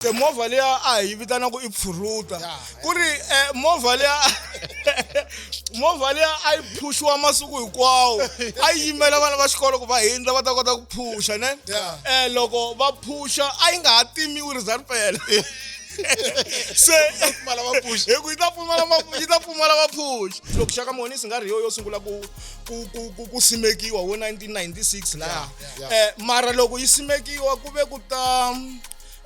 Se movha liya a hi yi vitana ku i pfuruta ku ri eh, movha liya movha liya a yi phuxiwa masiku hinkwawo a yi yimela vana va xikolo ku va hindza va ta kota ku phusha ne um loko va phusha a yi nga ha timiwi ri za ri pela se hi ku yi ta pfumala yi ta pfumala vaphuxi loko xaka monisi nga ri yo yo sungula ku ku ku ku ku simekiwa wo 1996 laha eh mara loko yi simekiwa ku ve ku ta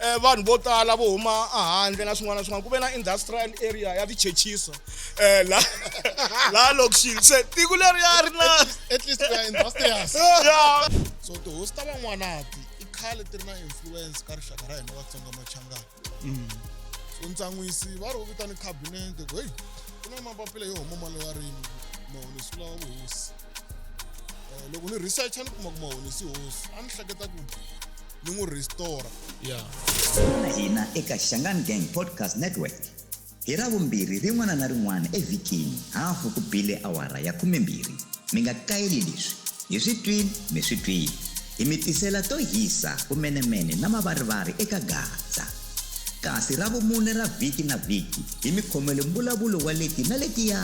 eh, vanhu vo tala vo huma ehandle na swin'wana na swin'wana ku ve na industrial area ya tichechisa eh la la lokixini se tiko leri ya ri na at least we are industrious ya so tihosi ta van'wanati i khale ti ri na influence ka rixaka ra hina vatsonga machangana so ntsan'wisi va ri u vitane khabinete ku heyi ku na mapapila yo huma maloyarini mahonisi u lava vuhosi um loko ni researcha ni kuma ku mahonisi hosi a ni hleketa ku ni n'wi restore ya Na hina eka Shangaan Gang Podcast Network hi Ravumbirhi rin'wana na rin'wana evhikini hafu ku bile awara ya khumembirhi. Mi nga kayeli leswi, hi swi twile mi swi twile. Hi mi tisela to hisa, vumenemene na mavarivari eka Gaza. Kasi Ravumune ra vhiki na vhiki hi mi khomele mbulavulo wa leti na letiya.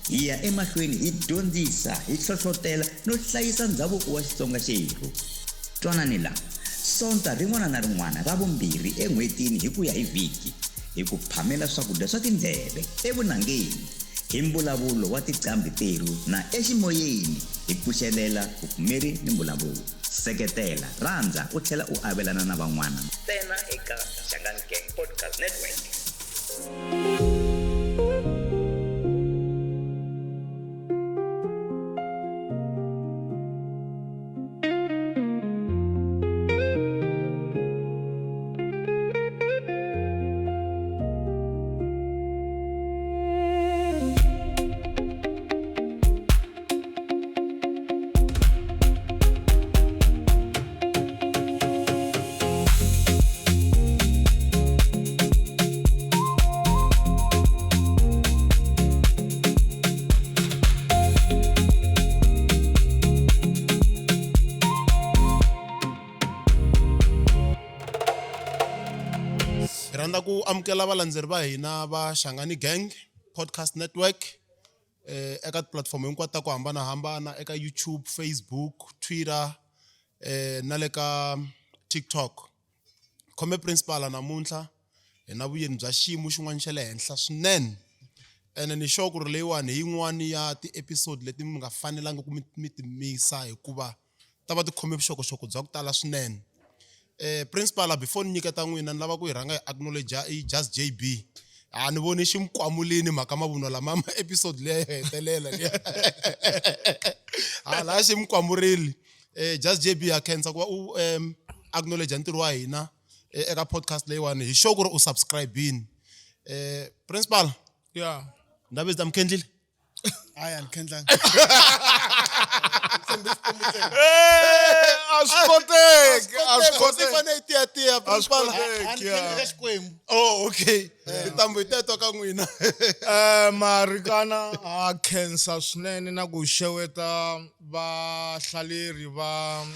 Hi ya emahlweni hi dyondzisa, hi hlohlotela no hlayisa ndzhavuko wa Xitsonga xerhu. Twanani la, Sonta rin'wana na rin'wana ra vumbirhi en'hwetini hi ku ya hi vhiki, hi ku phamela swakudya swa tindleve evunangeni, hi mbulavulo wa tiqambhi terhu na eximoyeni hi pfuxelela vupfumeri ni mbulavulo. Seketela, rhandza u tlhela u avelana na van'wana ntsena eka Shangaan Gang Podcast Network. Hi rhandza ku amukela valandzeri va hina va Shangani Gang Podcast Network eh, eka tipulatifomo hinkwato ta ku hambanahambana eka YouTube, Facebook, Twitter eh, na le ka TikTok. Khome principal namuntlha hi na vuyeni bya xiyimo xin'wana xa le henhla swinene ene ni sure ku ri leyiwani hi yin'wani ya ti-episode leti mi nga fanelanga ku mi mi ti misa hikuva ta va ti khome vuxokoxoko bya ku tala swinene eh principal before ni nyiketa n'wina ni lava ku yi rhanga hi acknowledge i just JB a ni voni xi mikwamulini mhaka mavunwa lama ma episode leya yo hetelela liya ha laha xi mikwamurile eh just JB ha khensa ku va u um acknowledge ntirho wa hina eh, eka podcast leyiwani hi sure ku ri u subscribe-ini eh principal ya ndaba ezi tamkhendlile hayi andikhendlanga a swi koteki a swi Hosi yi koteki fanele yi tiyatiya a swi principal koteki andikhendleka ya. xikwembu oh okay tintambu hi teto ka n'wina Eh Marikana ha khensa swinene na ku xeweta vahlaleri va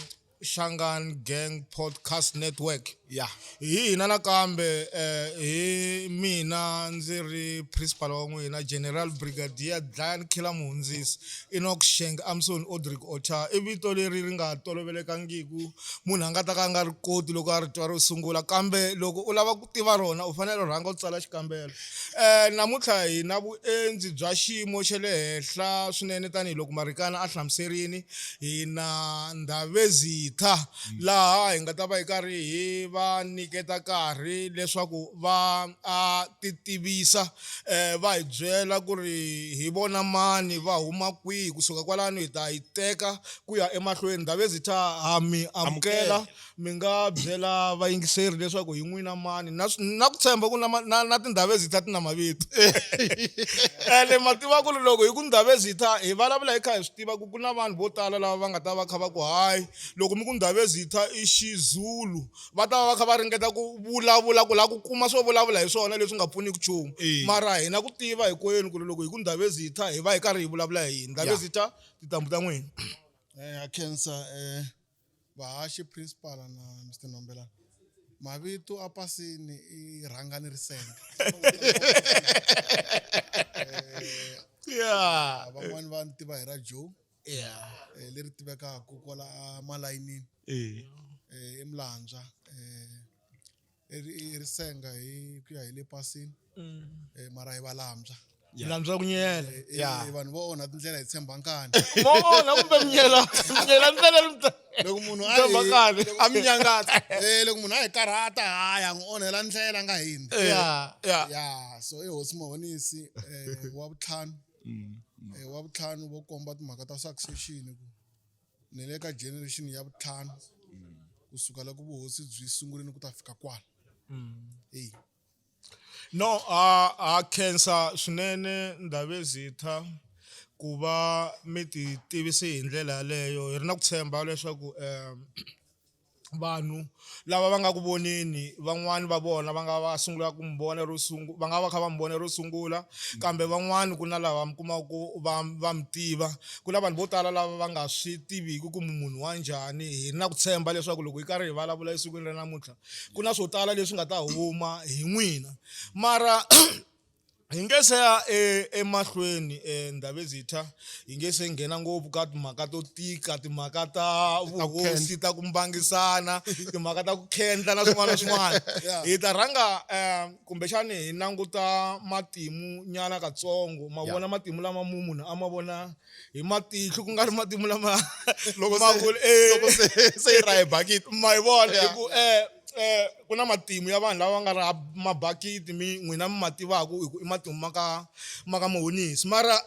Shangaan Gang Podcast Network. Ya. Hi hina nakambe eh, hi mina ndzi ri principal wa n'wina General Brigadier Dlayan Khila Muhundzisi Enoch Sheng Amson Odrick Ocha i vito leri ri nga tolovelekangiki munhu a nga ta ka a nga ri koti loko a ri twa ro sungula kambe loko u lava ku tiva rona u fanele u rhanga u tsala xikambelo um namuntlha hi na vuendzi bya xiyimo xa le henhla swinene tanihiloko Marikana a hlamuserini hi na Ndhavezitha laha hi nga ta va hi karhi hi va nyiketa nkarhi leswaku va a ti tivisa um va hi byela ku ri hi vona mani va huma kwihi kusuka kwalano hi ta yi teka ku ya emahlweni Ndhavezitha ha mi amukela mi nga byela vayingiseri leswaku hi n'wina mani na na ku tshemba ku na na, na tindhavezitha ti na mavito ene ma tiva ku ri loko hi ku ndhavezitha hi vulavula hi kha hi swi tiva ku ku na vanhu vo tala lava va nga ta va kha va ku hayi loko mi ku ndhavezitha i xizulu va ta va va kha va ringeta ku vulavula ku lava ku kuma swo vulavula hi swona leswi nga pfuniki nchumu mara hina ku tiva hinkwenu ku ri loko hi ku ndhavezitha hi va hi karhi hi vulavula hi yini ndhavezitha tintambu ta n'wina Eh, ha khensa eh vahaxi principal na Mr Nombelana. Mavito a pasini i Rhangani Risenga. Yeah. Van'wani va ni tiva hi ra Joe. Yeah. Leri tivekaka kwala malayinini. Eh. I Mlandzwa. I Risenga hi ku ya hi le pasini. Mara hi Valambya. Mlandzwa ku nyela. Yeah. Vanhu vo onha tindlela hi tshemba nkani. Mo onha kumbe minyela minyela ndlela Loko munhu a tshemba hi nkani. A mi nyangatsa. Loko munhu a hi karhata ha ya n'wi onhela ndlela nga hindzi. Yeah. Yeah. Ya, so i hosi Mahonisi wa vutlhanu. Wa vutlhanu vo komba timhaka ta succession ku ni le ka generation ya vutlhanu kusuka loko vuhosi byi sungurile ku ta fika kwala. Eyi. No, a khensa swinene Ndhavezitha ku va mi ti tivise hi ndlela yaleyo hi ri na ku tshemba leswaku vanhu lava va nga ku voneni van'wani va vona va nga va sungula ku mi vona ro va nga va kha va mi vona ro sungula kambe van'wani ku na lava mi kumaka ku va va mi tiva ku na vanhu vo tala lava va nga swi tiviki ku mi munhu wa njhani hi ri na ku tshemba leswaku loko hi karhi hi vulavula esikwini ra namuntlha ku na swo tala leswi nga ta huma hi n'wina mara hi nge se ya emahlweni Ndhavezitha hi nge se nghena ngopfu ka timhaka to tika timhaka ta vuhosi ta ku mbangisana timhaka ta ku khendla na swin'wana na swin'wana hi ta rhanga kumbexani hi languta matimu nyana katsongo ma vona matimu lama mu munhu a ma vona hi matihlo ku nga ri matimu lama Loko ma se ku- eh. loko se se yi rahe bucket. ma yi vona Yeah. hi ku ku na matimu ya vanhu lava nga ra mabakiti mi n'wina mi ma tivaka hi ku i matimu ma ka ma ka Muhonisi mara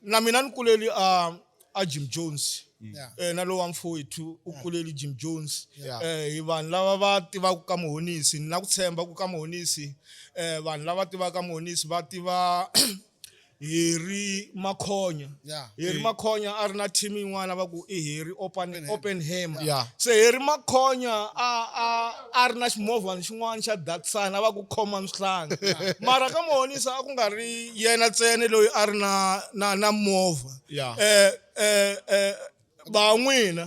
na mina ni kuleli a a Jim Jones Yeah. na lowa mfowethu u kuleli Jim Jones Yeah. hi vanhu lava va tivaka ka Muhonisi ni na ku tshemba ku ka Muhonisi vanhu lava tivaka ka Muhonisi va tiva Harry Makhonya Yeah. Harry Makhonya a ri na team yin'wana va ku i Harry Open Oppenheimer Yeah. se Harry Makhonya a a a ri na ximovhana xin'wana xa Datsun a va ku khoma mhlanga mara ka Muhonisa a ku nga ri yena ntsena loyi a ri na na na movha Yeah. Va n'wina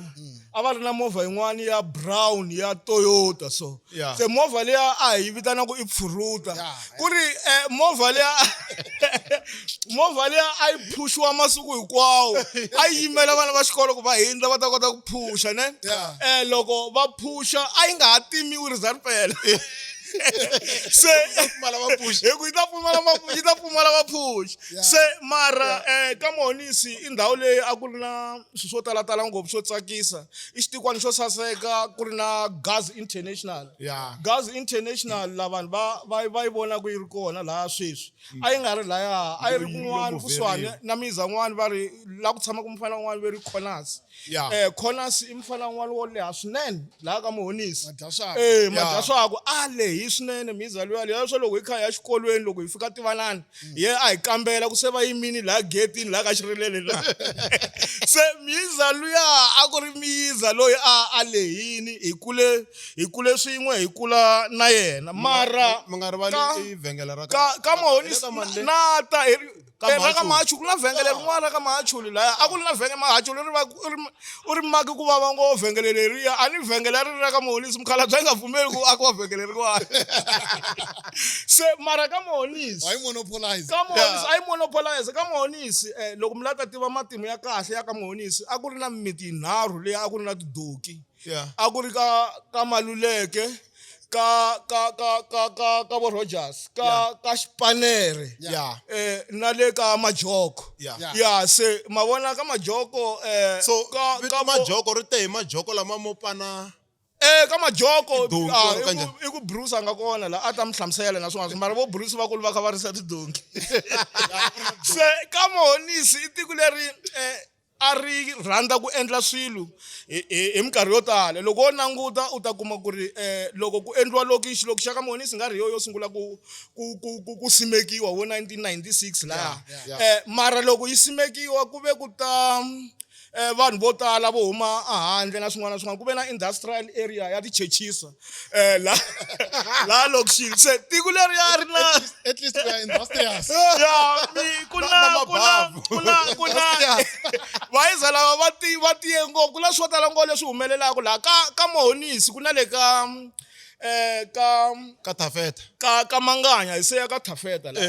a va ri na movha yin'wana ya brown ya Toyota so Yeah. se movha liya a hi vitana ku i pfuruta Yeah. ku ri movha liya movha liya a yi phuxiwa masiku hinkwawo a yi yimela vana va xikolo ku va hindza va ta kota ku phusha ne Yeah. Loko va phusha a yi nga ha timiwi ri za ri pela se Pfumala vapfuxi. hi ku yi ta pfumala yi ta pfumala vapfuxi Yeah. se mara ka Muhonisi i ndhawu leyi a ku ri na swilo swo talatala ngopfu swo tsakisa i xitikwana xo saseka ku ri na Gas International Yeah. Gas International la vanhu va va va yi vonaka yi ri kona laha sweswi a yi nga ri laya a yi ri kun'wana kusuhani na miza n'wana va ri la ku tshamaka mufana un'wana ve ri Corners Yeah. Corners i mufana un'wana wo leha swinene laha ka Muhonisi Madyaswaku. Madyaswaku a lehi swinene miza luya luya swo loko hi kha hi ya xikolweni loko hi fika Tivanani ye a hi kambela ku se va yimini laha getini laha ka xirilele la se miza luya a ku ri miza loyi a a lehini hi kule hi kule swin'we hi kula na yena mara Mi nga rivali ka- i vhengele ra ka ka Muhonisi Ka Mande. na ta hi ri Ka ra ka Mahachuli. Mahachuli ku na vhengele rin'wana ra ka Mahachuli laya a ku ri na vhengele Mahachuli ri va u ri u ri maki ku vava ngopfu vhengele leriya a ni vhengele ri ri ra ka Muhonisi mukhalabye a nga pfumeli ku akiwa vhengele rin'wana se mara ka Muhonisi Why monopolize? ka Muhonisi a yi monopolize ka Muhonisi loko mi la ta tiva matimu ya kahle ya ka Muhonisi a ku ri na mimiti yinharhu leyi a ku ri na tidoki Yeah. a ku ri ka ka Maluleke ka ka ka ka ka ka vo Rogers ka Yeah. ka Xipanere Yeah. na le ka Majoko Yeah. Yeah. ya se ma vona ka Majoko So ka vito ka vo- Majoko ri te hi majoko lama mo pana ka Majoko Tidonki ah, or i ku kanjhani? i ku Bruce a nga kona la a ta mi hlamusela na swin'wana mara vo Bruce va kulu va kha va risa tidonki se ka Muhonisi i tiko leri a ri rhandza ku endla swilo hi hi hi minkarhi yo tala loko wo languta u ta kuma ku ri loko ku endliwa lokixi lokixi ya ka Muhonisi nga ri yo yo sungula ku ku ku ku ku simekiwa vo 1996 laha mara loko yi simekiwa ku ve ku ta vanhu vo tala vo huma ehandle na swin'wana na swin'wana ku ve na industrial area ya tichechisa la laha lokixini se tiko leriya ri na At least we are industrious. ya mi ku na Na- na ku na mabavu. ku na ku na vayiza lava va ti va tiye ngopfu ku na swo tala ngopfu leswi humelelaka laha ka ka Muhonisi ku na le ka Ka Ka Thafeta. Ka Manganya hi se ya ka Thafeta la.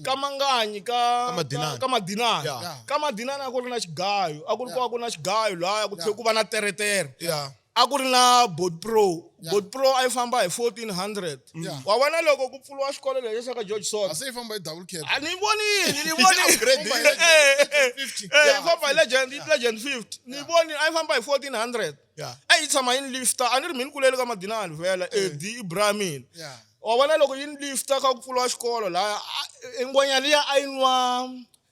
Ka Manganyi ka Ka Madinana. Ka Madinana. Yeah. Ka Madinana a ku ri na xigayo, a ku ri ku na xigayo lahaya ku tlhela ku va na teretere. Yeah. A ku ri na Board Pro. Board Pro a yi famba hi 1400. Yeah. Wa vona loko ku pfuriwa xikolo lexi xa ka George Sot. A se yi famba hi double cab. A ni vonile, ni vonile. Upgrade. 50. Yi famba hi Legend, Legend 50. Ni vonile a yi famba hi 1400. Yeah. A yi tshama yi ni lifta, a ni ri mina kulele ka Madinana vhela, Eddie Ibrahim. Yeah. Wa vona loko yi ni lifta ka ku pfuriwa xikolo lahaya, ngwenya liya a yi nwa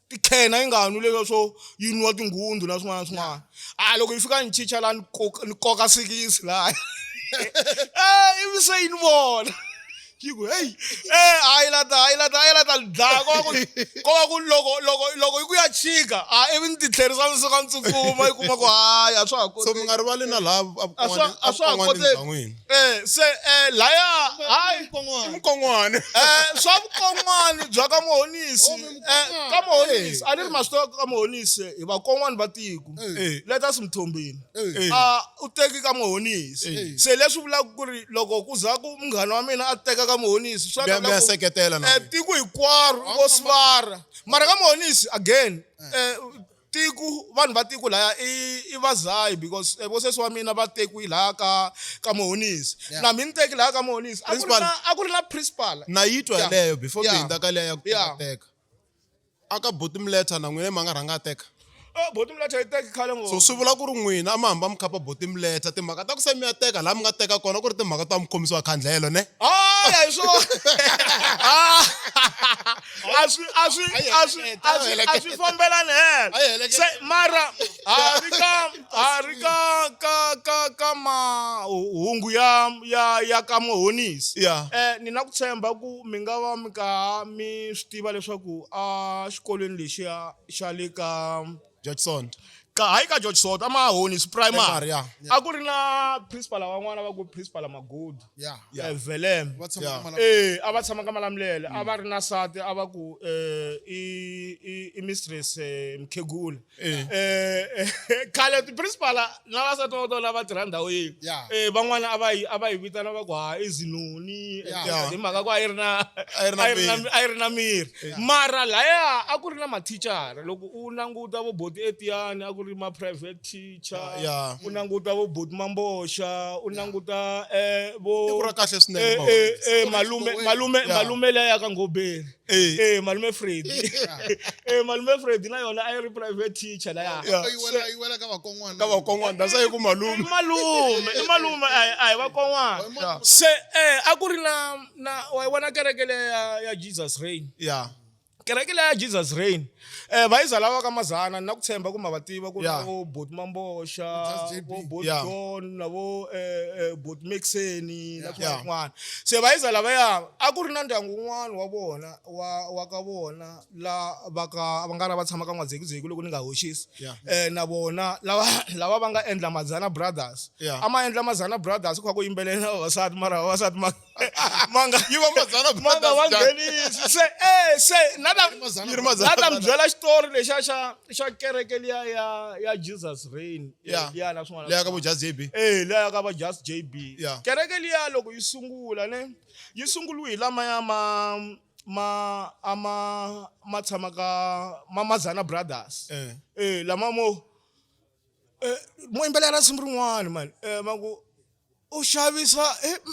tikhena yi nga nwi leswo swo yi nwa tinghundu na swin'wana na swin'wana. A loko yi fika ni chicha laha ni koka sikisi lahaya. Ivi se yi ni vona. Yi ku, hey, a yi la ta, a yi la ta, a yi la ta ni dlaya. Ko va ku, ko va ku loko, loko, loko yi ku ya chika, a ivi ni ti tlherisa ni suka ni tsutsuma, yi kuma ku, hayi, a swa ha So koteki. mi nga rivali na laha A swa, a swa ha evukon'wanini koteki. bya n'wina. Se, laya, hayi. Mukon'wana. Swa vukon'wana bya ka Muhonisi. Oh, mi mukon'wana. Ka Muhonisi, a ni ri maswi ka Muhonisi, hi vakon'wana va tiko. Let us Mthombeni. U teki ka Muhonisi. Se leswi vulaka ku ri loko ku za ku munghana wa mina a teka ka Muhonisi, swa Mi ya ku seketela na n'wina. Tiko hinkwaro vo svara. Mara ka Muhonisi again, tiko, vanhu va tiko laya i vazayi because vo sesi wa mina va tekiwi laha ka Muhonisi. Na mina ni teki laha ka Muhonisi. A ku ri Principal. na, a ku ri na principal. Na yi twa Yeah. yeleyo before Yeah. mi hundza ka liya ya ku Yeah. teka. A ka Buti Mletha na n'wina ma nga rhanga a teka. Buti Mletha yi teki khale ngopfu. So swi vula ku ri n'wina a ma hamba mi khapa Buti Mletha, timhaka ta ku se mi ya teka laha mi nga teka kona ku ri timhaka ta mi khomisiwa khandlelo ne? Hayi, a hi swona. A swi, a swi, a swi, a swi, a swi fambelani helo. A yi heleketa. Se mara ha ri ka, ha ri ka, ka, ka, ka mahungu ya, ya, ya ka Muhonisi. Yeah. Ni na ku tshemba ku mi nga va mi ka mi swi tiva leswaku a xikolweni lexiya xa le ka George Sond. Ka, hayi ka George Sond, a Mahonisi primary. Primary, yeah. A ku ri na principal van'wana va ku principal Magudu. Yeah. Yeah. Velem. Va tshama Yeah. ka Malamulele. A va tshama ka Malamulele. A va ri na sati, a va ku i mistress Mkhegula. Khale ti principal na vasati va tona va tirha ndhawu yin'we. Yeah. Van'wana a va yi vitana va ku ha i Zinoni. Yeah. Hi mhaka ku a yi ri na, A yi ri na a yi ri na miri. a yi ri na miri. Mara laya a ku ri na mathicara. Loko u languta vo Boti Etiani a ku ri ma private teacher. Yeah. U languta vo Boti Mamboxa, u languta vo Tiko ra kahle swinene, Mahonisi. Malume, Yeah. malume leya ya ka Ngobeni. Malume Freddy. Malume Freddy na yona a yi ri private teacher laya. Yeah. Yi wela, yi wela ka vakon'wana. Ka vakon'wana, that's why ku malume. I malume, i malume, a hi vakon'wana. Yeah. Se a ku ri na, na, wa yi vona kereke leya ya Jesus Reign. Yeah. Kereke leya ya Jesus Reign. Va yiza lava ka Mazana, ni na ku tshemba ku ma va tiva ku Yeah. vo Boti Mamboxa, Just JB. vo Boti Yeah. John, na vo Boti Mexeni, na Yeah. swin'wana swin'wana. Se va yiza lavaya, a ku ri na ndyangu wun'wana wa vona, wa ka vona, la va ka, va nga ra va tshama ka N'wadzekuzeki loko ni nga hoxisi. Yeah. Na vona, lava va nga endla Mazana Brothers. Yeah. A ma endla Mazana Brothers ku kha ku yimbelela na vavasati, mara vavasati ma nga Yi va Mazana ma nga va Brothers njhani? nghenisi. Se se, na ta Mazana Yi ri Mazana na ta mi byela xitori lexiya xa kereke liya ya Jesus Reign. Yeah. Liya na swin'wana. Liya ka vo Just JB. Liya ka vo Just JB. Yeah. Kereke liya loko yi sungula ne, yi sunguriwe hi lamaya ma, ma, a ma, ma tshama ka, ma Mazana Brothers. Lama mo, mo yimbelela risimu rin'wana man. Ma ku, u xavisa,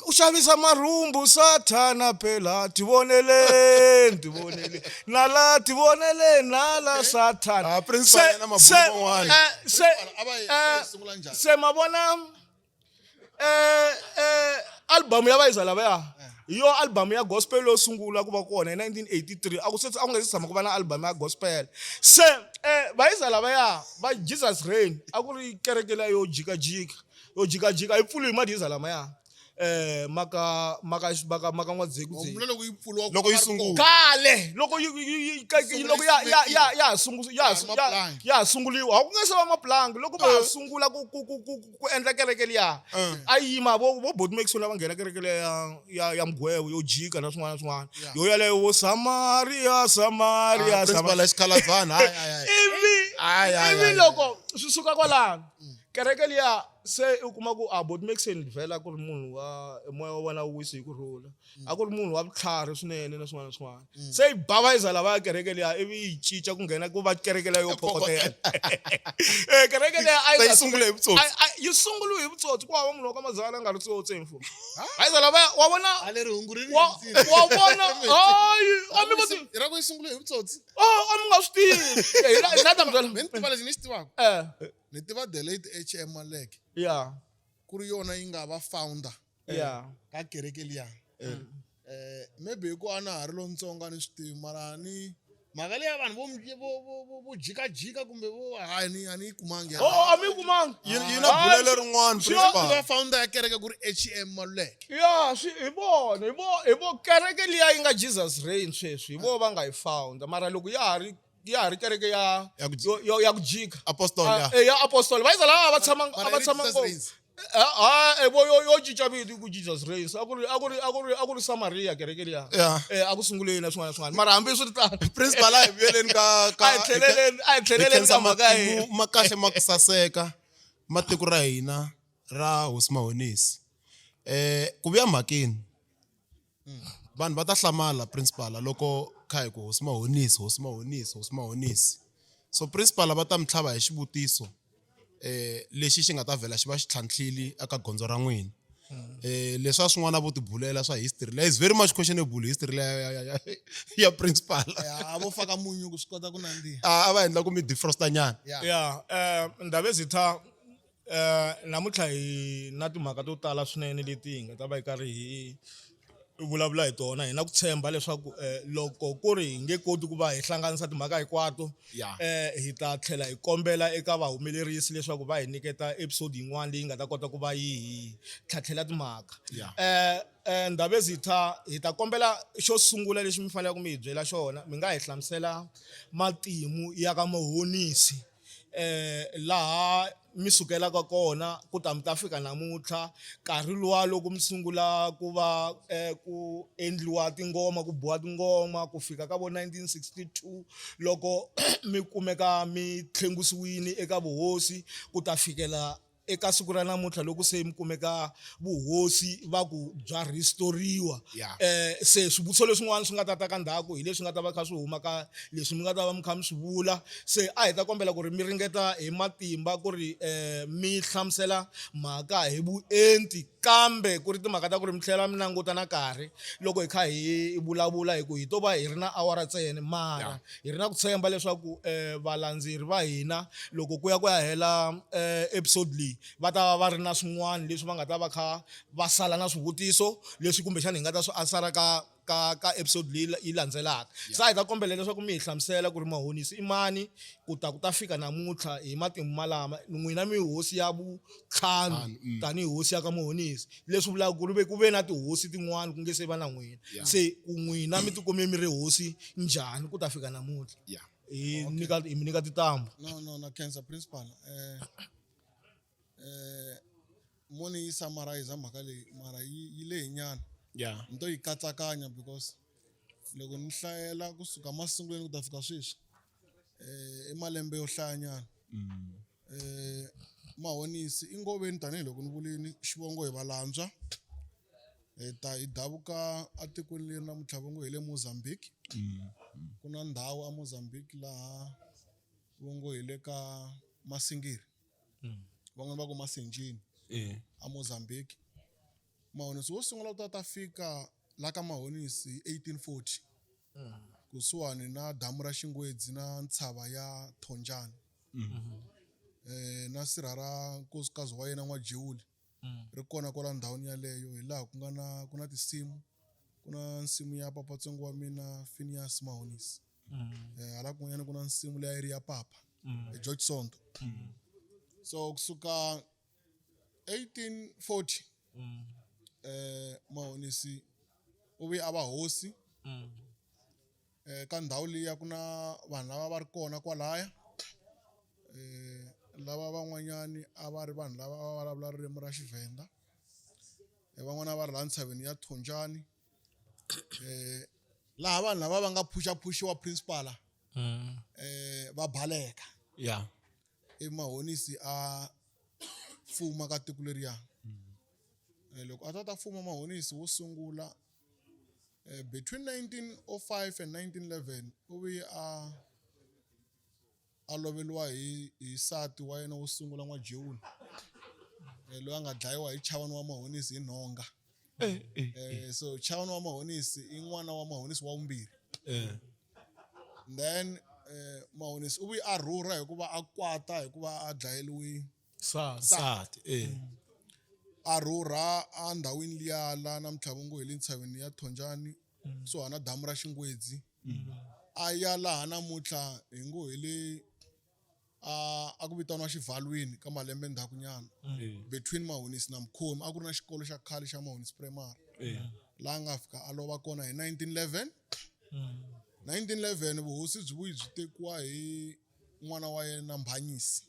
u xavisa marhumbu Sathana phela, tivoneleni, tivoneleni. Nala, tivoneleni, nala Sathana. Principal Se, yena mabulu se, man'wana. se, Principal, a va yi, a yi sungula njhani? se ma vona, album ya Vayiza lavaya, hi yo album ya gospel yo sungula ku va kona hi 1983. A ku se, a ku nga se tshama ku va na album ya gospel. Se, Vayiza lavaya va Jesus Reign a ku ri kereke liya yo jikajika, yo jikajika yi pfuli hi madiza lamaya. Maka, maka, maka, maka N'wadzekudzeku. Mula loko yi pfuriwa ku Loko yi va ri sungula. kona. Khale, loko yi, yi, yi, ka, Sungula loko ya, ya, ya, ya ha sungu-, ya ha Ya, su-, ya, maplangi. ya ha sunguliwa. A ku nga se va maplangi. Loko va ha sungula ku, ku, ku, ku, ku endla kereke liya, a yi yima vo Boti Maxwell lava nghena kereke liya ya, ya, ya mugwevo yo jika na swin'wana na swin'wana. Yeah. Yo yaleyo vo Samaria, Samaria, Principal Samaria. ya xikhalabana, hayi, hayi, hayi. Ivi, Hayi, hayi, ivi hayi. loko swi suka kwalano, Kereke liya se u kuma ku a bot Maxon vhela ku ri munhu wa moya wa vona wu wisi hi ku rhula. A ku ri munhu wa vutlhari swinene na swin'wana na swin'wana. Se yi bavayisa lavaya kereke liya ivi yi cinca ku nghena ku va kereke liya yo phokotela. Eh kereke liya a yi sungule hi vutsotsi. Yi sungule hi vutsotsi ku hava munhu wa ka Mazala a nga ri tsotsi hi mfumo. Hayi lavaya wa vona A leri hungu ri wa wa vona hayi a mi va ra ku yi sungule hi vutsotsi. Oh a mi nga swi tivi. Hi na ta mi byela. Mina ni tiva lexi ni xi tivaka. Eh. Ni tiva the late HM Maleke. Yeah. Ku ri yona yi nga va founder. Yeah. Ka kereke liya. Eh maybe hi ku a na ha ri lontsongo a ni swi tivi mara ni mhaka leya vanhu vo vo vo vo jikajika kumbe vo hayi ni a ni yi kumangi. Oh a mi yi kumangi. Yi yi na bulelo rin'wana principal. Va founder ya kereke ku ri HM Maluleke. Ya swi hi vona hi vo hi vo kereke liya yi nga Jesus Reign sweswi hi vo va nga yi founder mara loko ya ha ri ya ha ri kereke ya Ya ku yo- yo- ya ku jika Apostol, Ah, ya. eh, ya apostol va yiza lava va tshama Mara a va i ri tshama Jesus ngopfu. Reigns. Ah, ah, eh, vo yo yo cinca vito ku Jesus Reigns a ku ri a ku ri a ku ri a ku ri Samaria kereke liya Ya. eh a ku sunguleni na swin'wana na swin'wana mara hambi swi ri tano Principal a hi vuyeleni ka ka a hi tlheleleni a hi tlheleleni khensa ka mhaka ya hina matimu ma kahle ma ku saseka ma tiko ra hina ra Hosi Mahonisi. Eh ku vuya mhakeni vanhu va ta hlamala principal loko kha hi ku hosi mahonisi hosi mahonisi hosi mahonisi so principal va ta mi tlhava hi xivutiso eh lexi xi nga ta vhela xi va xi tlhantlhile eka gondzo ra n'wina eh leswa swin'wana vo tibulela swa history leyi is very much questionable history leya ya, ya, ya, ya principal Ya vo faka munyu ku swi kota ku nandziha. a va endla ku mi defrosta nyana Ya. ya eh Ndabezitha Eh, namuntlha hi na timhaka to tala swinene leti hi nga ta va hi karhi hi vulavula hi tona hi na ku tshemba leswaku eh, loko ku ri hi nge koti ku va hi hlanganisa timhaka hinkwato Yeah. eh, hi ta tlhela hi kombela eka vahumelerisi leswaku va hi nyiketa episode yin'wana leyi nga ta kota ku va yi hi tlhatlhela timhaka Yeah. eh, eh, Ndabezitha hi ta kombela xo sungula lexi mi faneleke mi hi byela xona mi nga hi hlamusela matimu ya ka Mahonisi eh laha mi sukelaka kona ku ta mi ta fika namuntlha nkarhi luwa loko mi sungula ku va eh, ku endliwa tingoma ku biwa tingoma ku fika ka vo 1962 loko mi kumeka mi tlhengusiwini eka vuhosi ku ta fikela eka siku ra namuntlha loko se mi kumeka vuhosi va ku bya rhistoriwa Yeah. eh se swivutiso leswin'wana swi nga ta ta ka ndzhaku hi leswi nga ta va kha swi huma ka leswi mi nga ta va mi kha mi swi vula se a hi ta kombela ku ri mi ringeta hi matimba ku ri eh mi hlamusela mhaka hi vuenti kambe ku ri timhaka ta ku ri mi tlhela mi languta na nkarhi loko hi kha hi vulavula hi ku hi to va hi ri na awara ntsena mara hi ri na ku tshemba leswaku um valandzeri va hina loko ku ya ku ya hela um episode leyi va ta va va ri na swin'wana leswi va nga ta va kha va sala na swivutiso leswi kumbexana hi nga ta swi ansara ka ka ka episode leyi yi landzelaka se a hi ta kombela leswaku mi hi hlamusela ku ri mahonisi i mani ku ta ku ta fika namuntlha hi matimu malama n'wina mi hosi ya vutlhanu tanihi hosi ya ka mahonisi leswi vulaka ku ri ve ku ve na tihosi tin'wana ku nge se va na n'wina se ku n'wina mi tikume mi ri hosi njhani ku ta fika namuntlha Yeah. hi nyika hi mi nyika tintambu No no na khensa principal eh eh mo ni yi summarize mhaka leyi mara yi yi lehe nyana Yeah. ni to yi katsakanya because loko ni hlayela kusuka masungulweni ku ta fika sweswi eh i malembe yo hlayanyana eh Mahonisi i ngoveni tanihiloko ni vulini xivongo hi Valandzwa hi ta hi davuka etikweni leri namuntlha va ngo hi le Mozambique ku na ndhawu a Mozambique laha va ngo hi le ka Masingiri van'wani va ku Masenjini a Mozambique Mahonisi wo sungula ku ta ta fika la ka Mahonisi hi 1840 kusuhani na damu ra Xingwedzi na ntshava ya Thonjani eh na sirha ra nkosikazi wa yena N'wajiwuli ri kona kwala ndhawini yaleyo hi laha ku nga na ku na tinsimu ku na nsimu ya papatsongo wa mina Phineas Mahonisi eh hala kun'wanyana ku na nsimu leyi a yi ri ya papa George Sonto so kusuka 1840 eh Mahonisi u vuye a va hosi eh ka ndhawu liya ku na vanhu lava va ri kona kwalaya eh lava van'wanyani a va ri vanhu lava va vulavula ririmi ra Xivhenda eh van'wana a va ri laha ntshaveni ya Thonjani eh laha vanhu lava va nga phuxaphuxiwa principal eh va baleka Yeah. ivi Mahonisi a fuma ka tiko leriya. Loko a ta ta fuma Mahonisi wo sungula between 1905 and 1911 u vuye a a loveriwa hi hi nsati wa yena wo sungula N'wadyewula loyi a nga dlayiwa hi Chavani wa Mahonisi hi nhonga. So Chavani wa Mahonisi i n'wana wa Mahonisi wa vumbirhi. Then Mahonisi u vuye a rhurha hikuva a kwata hikuva a dlayeriwe Nsati. A rhurha endhawini liya la namuntlha va ngo hi le ntshaveni ya Thonjani kusuhana na damu ra Xingwedzi. A ya laha namuntlha hi ngo hi le a a ku vitaniwa Xivalwini ka malembe ndzhaku nyana between Mahonisi na Mukhomi a ku ri na xikolo xa khale xa Mahonisi Primary laha a nga fika a lova kona hi 1911. 1911 vuhosi byi vuyi byi tekiwa hi n'wana wa yena Mbhanyisi.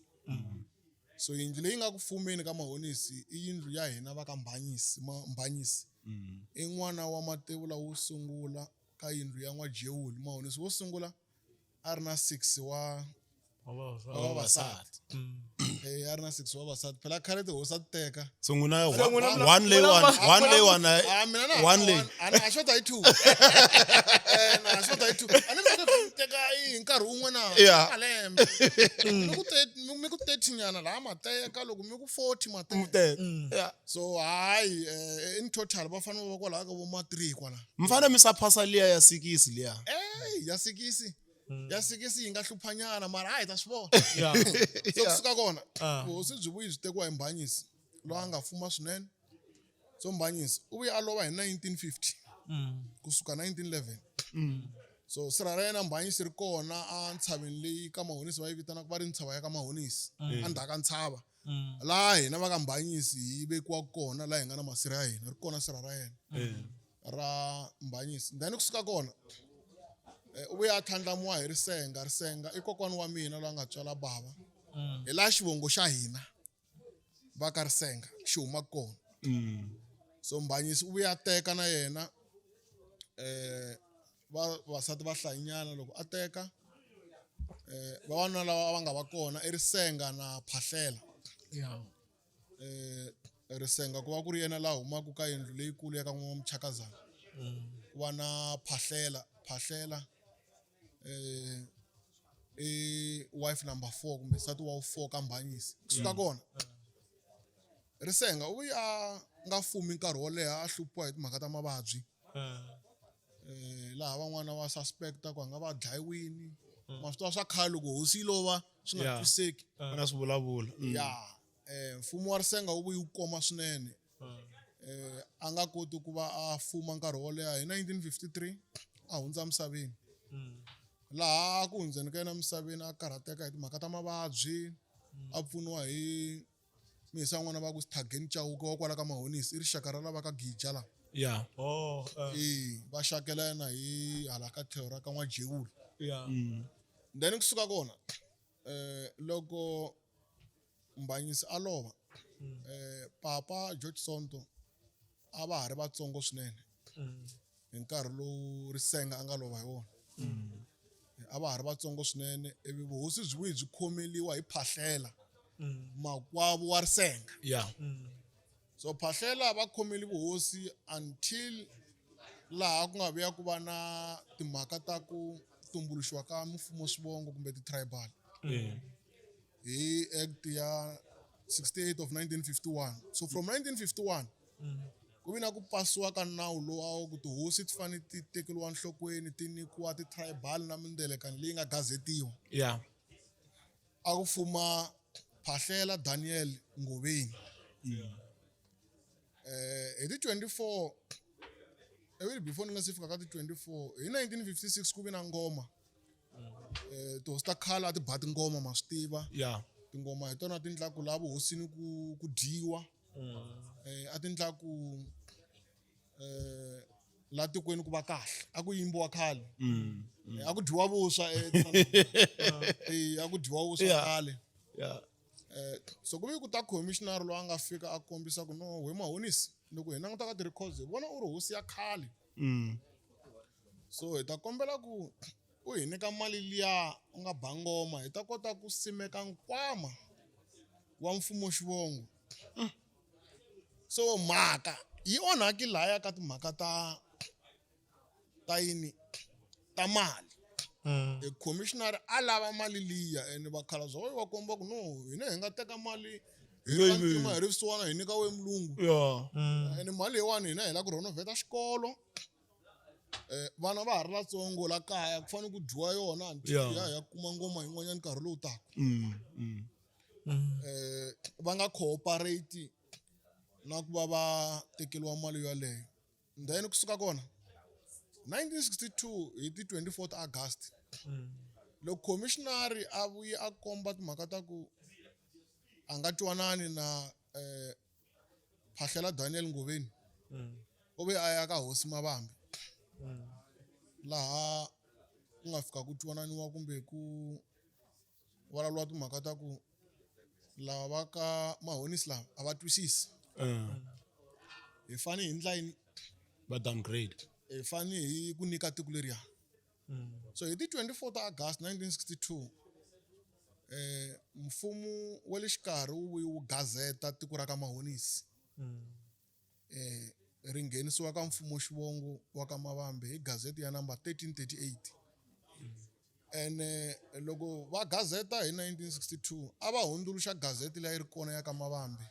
So yindlu leyi nga ku fumeni ka Mahonisi i yindlu ya hina va ka Mbhanyisi, Mbhanyisi i n'wana wa Matevula wo sungula ka yindlu ya N'wadyewuli. Mahonisi wo sungula a ri na 6 wa vavasati. A ri na 6 wa vavasati. Phela khale tihosi a ti teka. So n'wina one leyi one, one leyi one, Ah, mina na one leyi. A na ha xota hi 2. Na ha xota hi 2. A ni mi teka hi nkarhi wun'we na malembe. Mi ku mi ku 30 nyana laha ma teka, loko mi ku 40 ma teka. So hayi in total va fanele va kwalaho ka vo ma 3 kwala. Mi fanele mi sa phasa liya ya sikisi liya. Ey, ya sikisi. Ya sikisi yi nga hluphanyana mara a hi ta swi vona. So kusuka kona vuhosi byi vuyi byi tekiwa hi Mbhanyisi loyi a nga fuma swinene. So Mbhanyisi u vuye a lova hi 1950 kusuka 1911. So sirha ra yena Mbhanyisi ri kona a ntshaveni leyi ka Mahonisi va yi vitanaka va ri ntshava ya ka Mahonisi endzhaku ka ntshava. Laha hina va ka Mbhanyisi hi vekiwa kona laha hi nga na masirha ya hina ri kona sirha ra yena ra Mbhanyisi. Then kusuka kona u vuye a tlhandlamiwa hi Risenga. Risenga i kokwana wa mina loyi a nga tswala bava. Hi laha xivongo xa hina va ka Risenga xi huma kona. So Mbhanyisi u vuye a teka na yena vavasati va hlayinyana loko a teka vavanuna lava va nga va kona i Risenga na Phahlela. Risenga ku va ku ri yena laha humaka ka yindlu leyikulu ya ka N'wamuchakazana. Ku va na Phahlela, Phahlela i wife number 4 kumbe nsati wa 4 ka Mbhanyisi. Kusuka kona Risenga u vuye a nga fumi nkarhi wo leha a hluphiwa hi timhaka ta mavabyi. Laha van'wana va suspect-a ku a nga va dlayiwini. Ma swi tiva swa khale loko hosi yi lova swi nga twisiseki. Va na swivulavula. Mfumo wa Risenga wu vuye wu koma swinene. A nga koti ku va a fuma nkarhi wo leha. Hi 1953 a hundza emisaveni. Laha ku hundzeni ka yena emisaveni a karhateka hi timhaka ta mavabyi, a pfuniwa hi mihisa n'wana va ku Sithageni Chauke wa kwala ka Mahonisi, i rixaka ra lava ka Gija la. Oh, Va xakela yena hi hala ka tlhelo ra ka N'wadyewula. Then kusuka kona loko Mbhanyisi a lova, papa George Sonto a va ha ri vatsongo swinene hi nkarhi lowu Risenga a nga lova hi wona. A va ha ri vatsongo swinene ivi vuhosi byi vuye byi khomeliwa hi Phahlela, makwavo wa Risenga. So Phahlela va khomeli vuhosi until laha ku nga vuya ku va na timhaka ta ku tumbuluxiwa ka mfumo swivongo kumbe ti-tribal. Hi Act ya 68 of 1951. So from 1951 ku vi na ku pasiwa ka nawu lowu a ku tihosi ti fanele ti tekeriwa enhlokweni ti nyikiwa ti-tribal na mindelekano leyi nga gazetiwa. A ku fuma Phahlela Daniel Ngoveni. Hi ti 24 even before ni nga se fika ka ti 24 hi 1956 ku vi na ngoma. Tihosi ta khale a ti ba tingoma ma swi tiva. Tingoma hi tona ti endlaku laha vuhosini ku dyiwa. A ti endlaku laha tikweni ku va kahle. A ku yimbiwa khale. A ku dyiwa vuswa a ku dyiwa vuswa khale. So ku vi ku ta commissioner loyi a nga fika a kombisa ku no we Mahonisi loko hi languta ka ti-records hi vona u ri hosi ya khale. So hi ta kombela ku u hi nyika mali liya u nga ba ngoma hi ta kota ku simeka nkwama wa mfumo xivongo. So mhaka yi onhaki laya ka timhaka ta ta yini ta mali. E commissioner a lava mali liya and vakhalabye va va komba ku no hina hi nga teka mali hi ri vantima hi ri vusiwana hi nyika we mulungu. And mali leyiwani hina hi lava ku renovate xikolo. Vana va ha ri vatsongo la kaya ku fanele ku dyiwa yona until ya ya kuma ngoma yin'wanyana nkarhi lowu taka. Va nga cooperate na ku va va tekeriwa mali yaleyo. Then kusuka kona 1962 hi ti 24 August loko commissioner a vuye a komba timhaka ta ku a nga twanani na Phahlela Daniel Ngoveni u ve a ya ka hosi Mavambe laha ku nga fika ku twananiwa kumbe ku vulavuriwa timhaka ta ku lava va ka Mahonisi lava a va twisisi. Hi fane hi endla yini? Va downgrade. Hi fane hi ku nyika tiko leriya. So hi ti 24 ta August 1962 mfumo wa le xikarhi wu vuye wu gazeta tiko ra ka Mahonisi. Ri nghenisiwa ka mfumo xivongo wa ka Mavambe hi gazete ya number 1338. Ene loko va gazeta hi 1962 a va hundzuluxa gazete leyi a yi ri kona ya ka Mavambe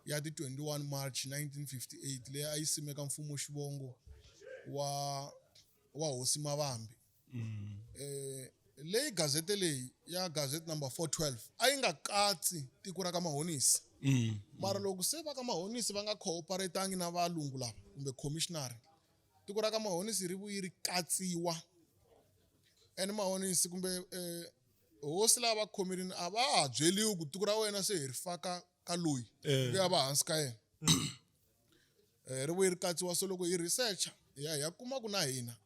ya ti 21 March 1958 leyi a yi simeka mfumo xivongo wa wa hosi Mavambe. Leyi gazete leyi ya gazete number 412 a yi nga katsi tiko ra ka Mahonisi. Mara loko se va ka Mahonisi va nga cooperate-angi na valungu lava kumbe commissioner, tiko ra ka Mahonisi ri vuyi ri katsiwa. And Mahonisi kumbe hosi lava va khomerini a va ha byeliwi ku tiko ra wena se hi ri faka ka loyi ku ya va hansi ka yena. Ri vuye ri katsiwa so loko hi researcher hi ya hi ya kuma ku na hina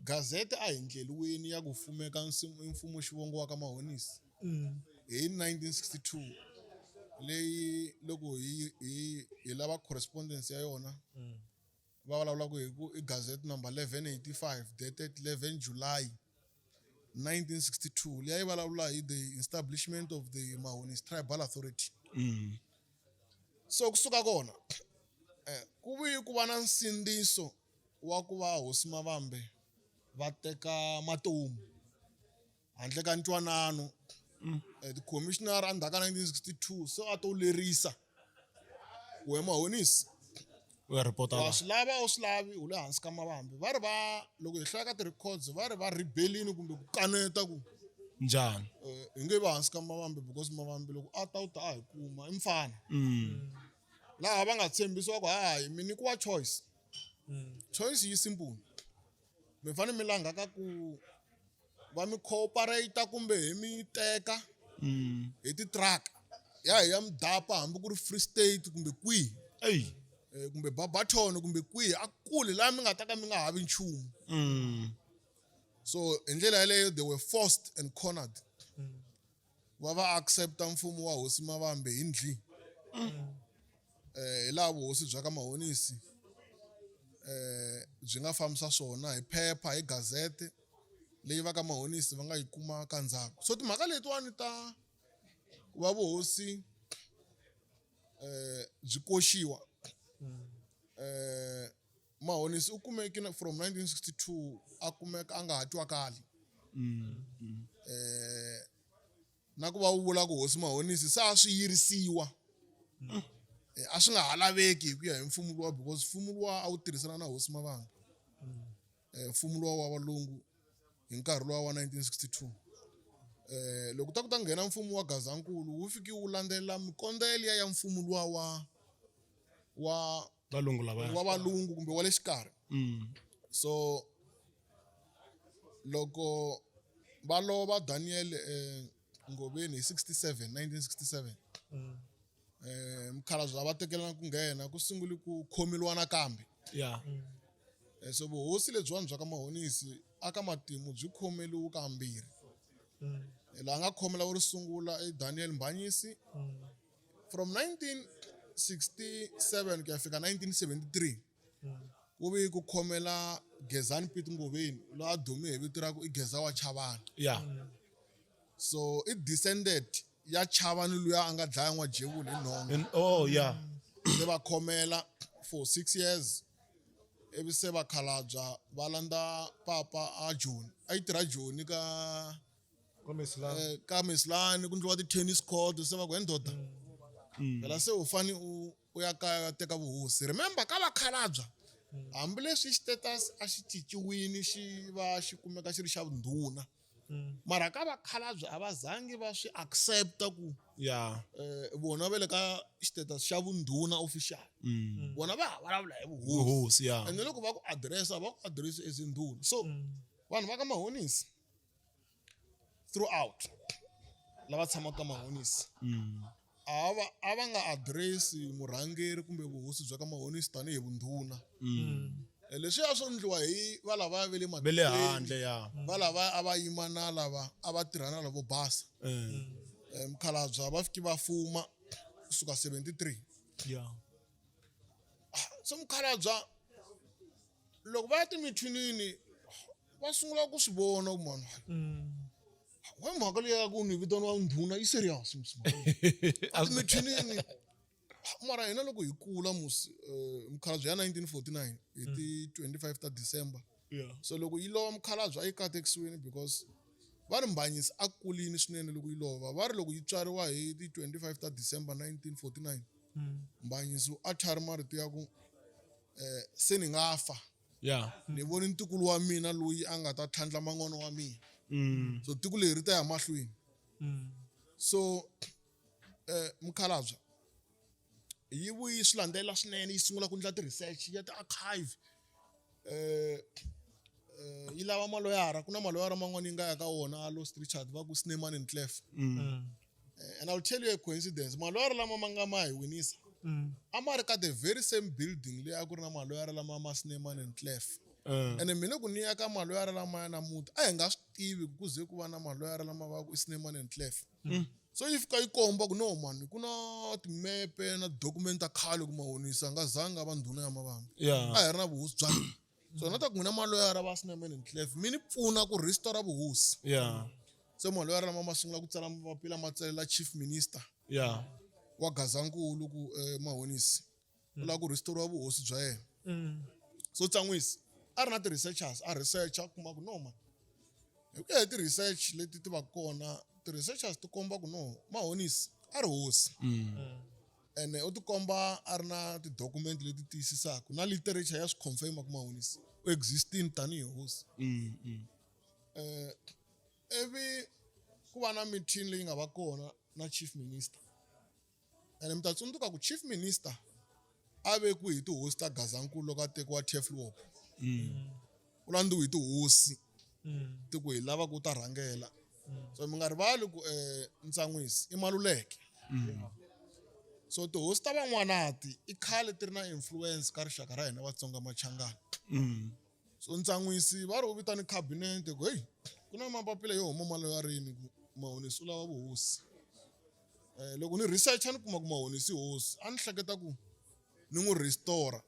gazete a hi ndleliweni ya ku fumeka mfumo xivongo wa ka Mahonisi hi 1962 leyi loko hi hi hi lava correspondence ya yona va vulavula ku hi ku i gazette number 1185 dated 11 July 1962 leyi a yi vulavula hi the establishment of the Mahonisi Tribal Authority. So kusuka kona ku vuye ku va na nsindziso wa ku va hosi Mavambe va teka matomu handle ka ntwanano. Ti-commissioner endzhaku ka 1962 se a to lerisa ku we Mahonisi U ya report-a wa swi lava a wu swi lavi u le hansi ka Mavambe. Va ri va loko hi hlaya ka ti-records va ri va rebel-ini kumbe ku kaneta ku njhani hi nge va hansi ka Mavambe because Mavambe loko a ta u ta a hi kuma i mfana. Laha va nga tshembisiwa ku hayi mi nyikiwa choice. Choice yi simple. Mi fanele mi langha ka ku va mi cooperate kumbe hi mi teka hi ti-truck ya hi ya mi dapa hambi ku ri Free State kumbe kwihi. Ey. Kumbe Barberton kumbe kwihi a kule laha mi nga ta ka mi nga havi nchumu. So hi ndlela yaleyo they were forced and cornered. Va va accepta mfumo wa hosi Mavambe hi ndli. Hi laha vuhosi bya ka Mahonisi byi nga fambisa swona hi phepha hi gazete leyi va ka Mahonisi va nga yi kuma ka ndzhaku. So timhaka letiwani ta ku va vuhosi byi koxiwa Mahonisi u kumeke from 1962 a kumeka a nga ha twakali. Na ku va u vula ku hosi Mahonisi se a swi yirisiwa. A swi nga ha laveki hi ku ya hi mfumo luwa because mfumo luwa a wu tirhisana na hosi Mavambe. Mfumo luwa wa valungu hi nkarhi luwa wa 1962. Loko ta ku ta nghena mfumo wa Gazankulu wu fiki wu landzelela mikondzo liya ya mfumo luwa wa wa valungu lava wa valungu kumbe wa le xikarhi. So loko va lova Daniel Ngoveni hi 67 1967 mukhalabye va tekelana ku nghena ku sungule ku khomeliwa nakambe. So vuhosi lebyiwani bya ka Mahonisi aka matimu byi khomeliwe kambirhi. Laha nga khomela wu ri sungula i Daniel Mbhanyisi from 1967 ku ya fika 1973 ku vi ku khomela Gezani Pete Ngoveni loyi a dume hi vito ra ku i Geza wa Chavani. So i descended ya Chavani luya a nga dlaya N'wajevula hi nhonga. Oh yeah. Se va khomela for 6 years ivi se vakhalabya va landza papa a Joni a yi tirha Joni ka ka Mesilani ku ndliwa ti-tennis court se va ku he ndoda phela se u fane u u ya kaya u ya teka vuhosi remember ka vakhalabya hambileswi status a xi cinciwini xi va xi kumeka xi ri xa vundhuna mara ka vakhalabye a va zangi va swi accepta ku ya vona va le ka status xa vundhuna official vona va ha vulavula hi vuhosi vuhosi ya ene loko va ku address va ku address as ndhuna so vanhu va ka mahonisi throughout lava tshamaka ka mahonisi a va nga address murhangeri kumbe vuhosi bya ka mahonisi tanihi vundhuna leswi a swi endliwa hi va lava va le ve le handle ya va lava a va yima na lava a va tirha na lavo basa mukhalabya va fiki va fuma kusuka 73 So mukhalabya loko va ya timithinini va sungula ku swi vona ku mani wa mhaka leyi ya ku ni vitaniwa ndhuna yi serious mos timithinini mara hina loko hi kula mos mukhalabye ya 1949 hi ti 25 ta December so loko yi lova mukhalabye a yi katekisiwini because va ri mbanyisi a kulini swinene loko yi lova va ri loko yi tswariwa hi ti 25 ta December 1949 mbanyisi a thari marito ya ku se ni nga fa ni voni ntukulu wa mina loyi a nga ta tlhandlama n'wana wa mina so tiko leri ri ta ya mahlweni so mukhalabye yi vuyi swi landzela swinene yi sungula ku endla ti-research ya ti-archive yi lava maloyara ku na maloyara man'wana yi nga ya ka wona a Lost Richard va ku Snyman and Clef and I'll tell you a coincidence maloyara lama ma nga ma hi winisa a ma ri ka the very same building leyi a ku ri na maloyara lama ma Snyman and Clef ene mina ku ni ya ka maloyara lama ya namuntlha a hi nga swi tivi ku ze ku va na maloyara lama va ku i Snyman and Clef so yi fika yi komba ku no mani ku na timepe na document ta khale ku mahonisa a nga zanga va ndhuna ya mavambi a hi ri na vuhosi bya hina so na ta ku n'wina maloyara va Snyman and Clef mi ni pfuna ku restore vuhosi se maloyara lama ma sungula ku tsala mapapila ma tsalela chief minister wa Gazankulu ku mahonisi u lava ku restore vuhosi bya yena so Tsan'wisi a ri na ti-researchers a research a kuma ku no man hi ku ya hi ti-research leti ti va kona ti-researchers ti komba ku no mahonisi a ri hosi ene u tikomba a ri na ti-document leti tiyisisaka na literature ya swi confirm ku mahonisi u existini tanihi hosi ivi ku va na meeting leyi nga va kona na chief minister ene mi ta tsundzuka ku chief minister a vekiwe hi tihosi ta Gazankulu loko a tekiwa Turfloop u landziwe hi tihosi ti ku hi lava ku ta rhangela so mi nga rivali ku Ntsan'wisi i Maluleke so tihosi ta van'wanati i khale ti ri na influence ka rixaka ra hina Vatsonga Machangana so Ntsan'wisi va ri u vitane cabinet ku hey ku na mapapila yo huma maloyarini ku Mahonisi u lava vuhosi loko ni research ni kuma ku Mahonisi hosi a ni hleketa ku ni n'wi restore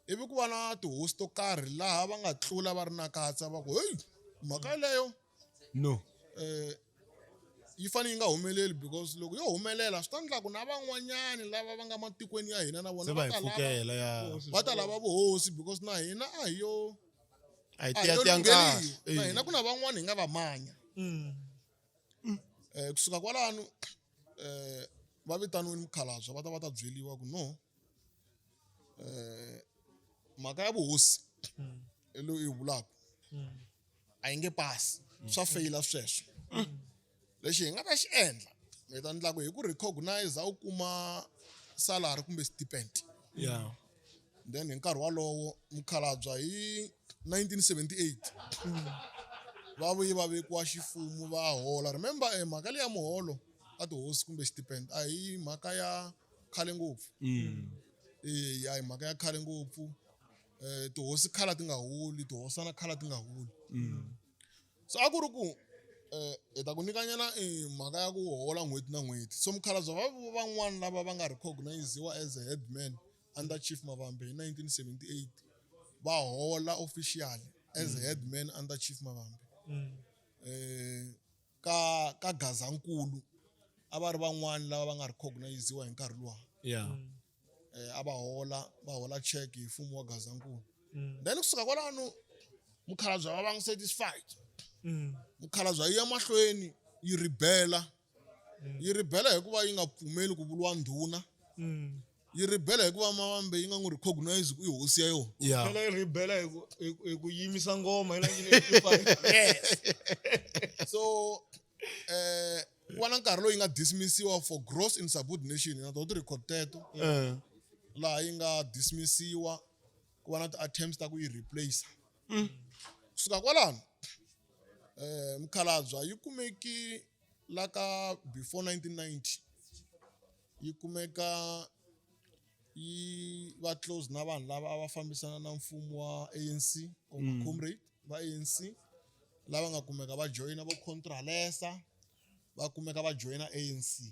ivi ku va na tihosi to karhi laha va nga tlula va ri na katsa va ku hey mhaka yeleyo no yi fanele yi nga humeleli because loko yo humelela swi ta endla ku na van'wanyani lava va nga matikweni ya hina na vona se va hi pfukela ya va ta lava vuhosi because na hina a hi yo a hi a hi yo tiya lungheliwa. Na nkarhi hina ku na van'wani hi nga va manya kusuka kwalano va vitaniwile mukhalabye va ta va ta byeriwa ku no mhaka ya vuhosi leyi u yi vulaka a yi nge pasi swa feyila sweswo lexi hi nga ta xi endla hi ta endla ku hi ku recognize u kuma salary kumbe stipend then hi nkarhi walowo mukhalabye hi 1978 va vuye va vekiwa ximfumo va hola remember mhaka leya muholo a tihosi kumbe stipend a hi mhaka ya khale ngopfu a hi mhaka ya khale ngopfu tihosi khale a ti nga holi tihosana khale a ti nga holi so a ku ri ku hi ta ku nyikanyana mhaka ya ku hola n'hweti na n'hweti so mukhalabye va van'wani lava va nga recogniziwa as a headman under Chief Mavambe hi 1978 va hola officially as a headman under Chief Mavambe ka Gazankulu a va ri van'wani lava va nga recogniziwa hi nkarhi luwa. Yeah. A va hola va hola check hi mfumo wa Gazankulu. Then kusuka kwalano mukhalabye va va nga satisfied. Mukhalabye yi ya mahlweni yi ribela. Yi ribela hikuva yi nga pfumeli ku vuriwa ndhuna. Yi ribela hikuva Mavambe yi nga n'wi recognize ku i hosi ya yona. Yeah. Phela yi ribela hi ku yimisa ngoma hi 1985. Yes. So ku va na nkarhi lowu yi nga dismissiwa for gross insubordination na to ti-record teto. Laha yi nga dismissiwa ku va na ti-attempts ta ku yi replace. Kusuka kwalano mukhalabye yi kumeki la ka before 1990 yi kumeka yi va close na vanhu lava a va fambisana na mfumo wa ANC or comrade va ANC lava nga kumeka va joyina vo Contralesa va kumeka va joyina ANC.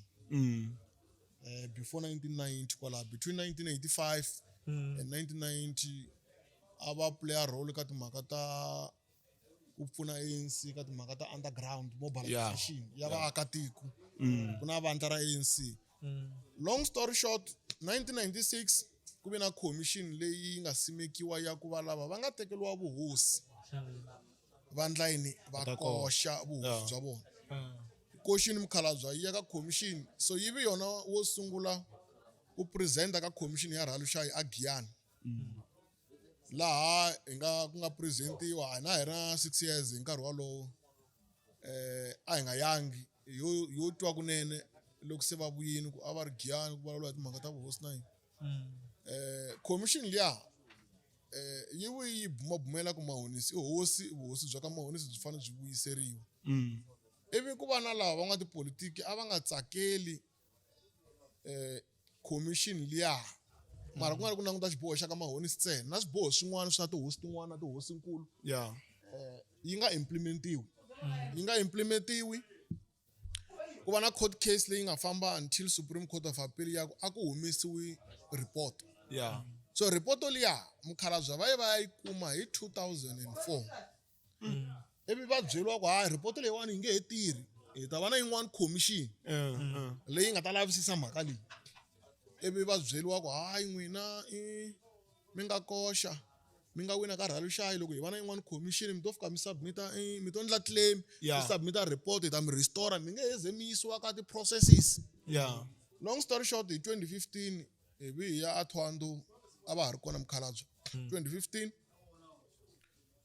Before 1990 kwala between 1985 and 1990 a va play a role ka timhaka ta ku pfuna ANC ka timhaka ta underground mobilization ya vaakatiko. Ku na vandla ra ANC. Long story short, 1996 ku ve na commission leyi nga simekiwa ya ku va lava va nga tekeriwa vuhosi vandla yini va koxa vuhosi bya vona. Koxini mukhalabye yi ya ka commission, so yi vi yona wo sungula ku presenta ka commission ya Rhaluxayi a Giyani. Laha hi nga ku nga presentiwa hina hi ri na 6 years hi nkarhi wolowo. A hi nga yangi yo twa kunene loko se va vuyini ku a va ri Giyani ku vulavuriwa hi timhaka ta vuhosi na yini. Commission liya yi vuye yi bumabumela ku Mahonisi i hosi, vuhosi bya ka Mahonisi byi fanele byi vuyiseriwa. Ivi ku va na lava va nga tipolitiki a va nga tsakeli commission liya. Mara ku nga ri ku languta xiboho xa ka Mahonisi ntsena na swiboho swin'wana swa tihosi tin'wana na tihosinkulu. Yi nga implementiwi. Yi nga implementiwi. Ku va na court case leyi nga famba until Supreme Court of Appeal ya ku a ku humesiwi report. So report liya mukhalabye va ye va ya yi kuma hi 2004. Ivi va byeriwa ku hayi report leyiwani yi nge he tirhi, hi ta va na yin'wana commission leyi nga ta lavisisa mhaka leyi. Ivi va byeriwa ku hayi n'wina i mi nga koxa mi nga wina ka Rhaluxayi loko hi va na yin'wana commission mi to fika mi submita mi to endla claim mi submita report hi ta mi restore mi nge he ze mi yisiwa ka ti-processes. Long story short, hi 2015 hi vi hi ya aThohoyandou a va ha ri kona mukhalabye. 2015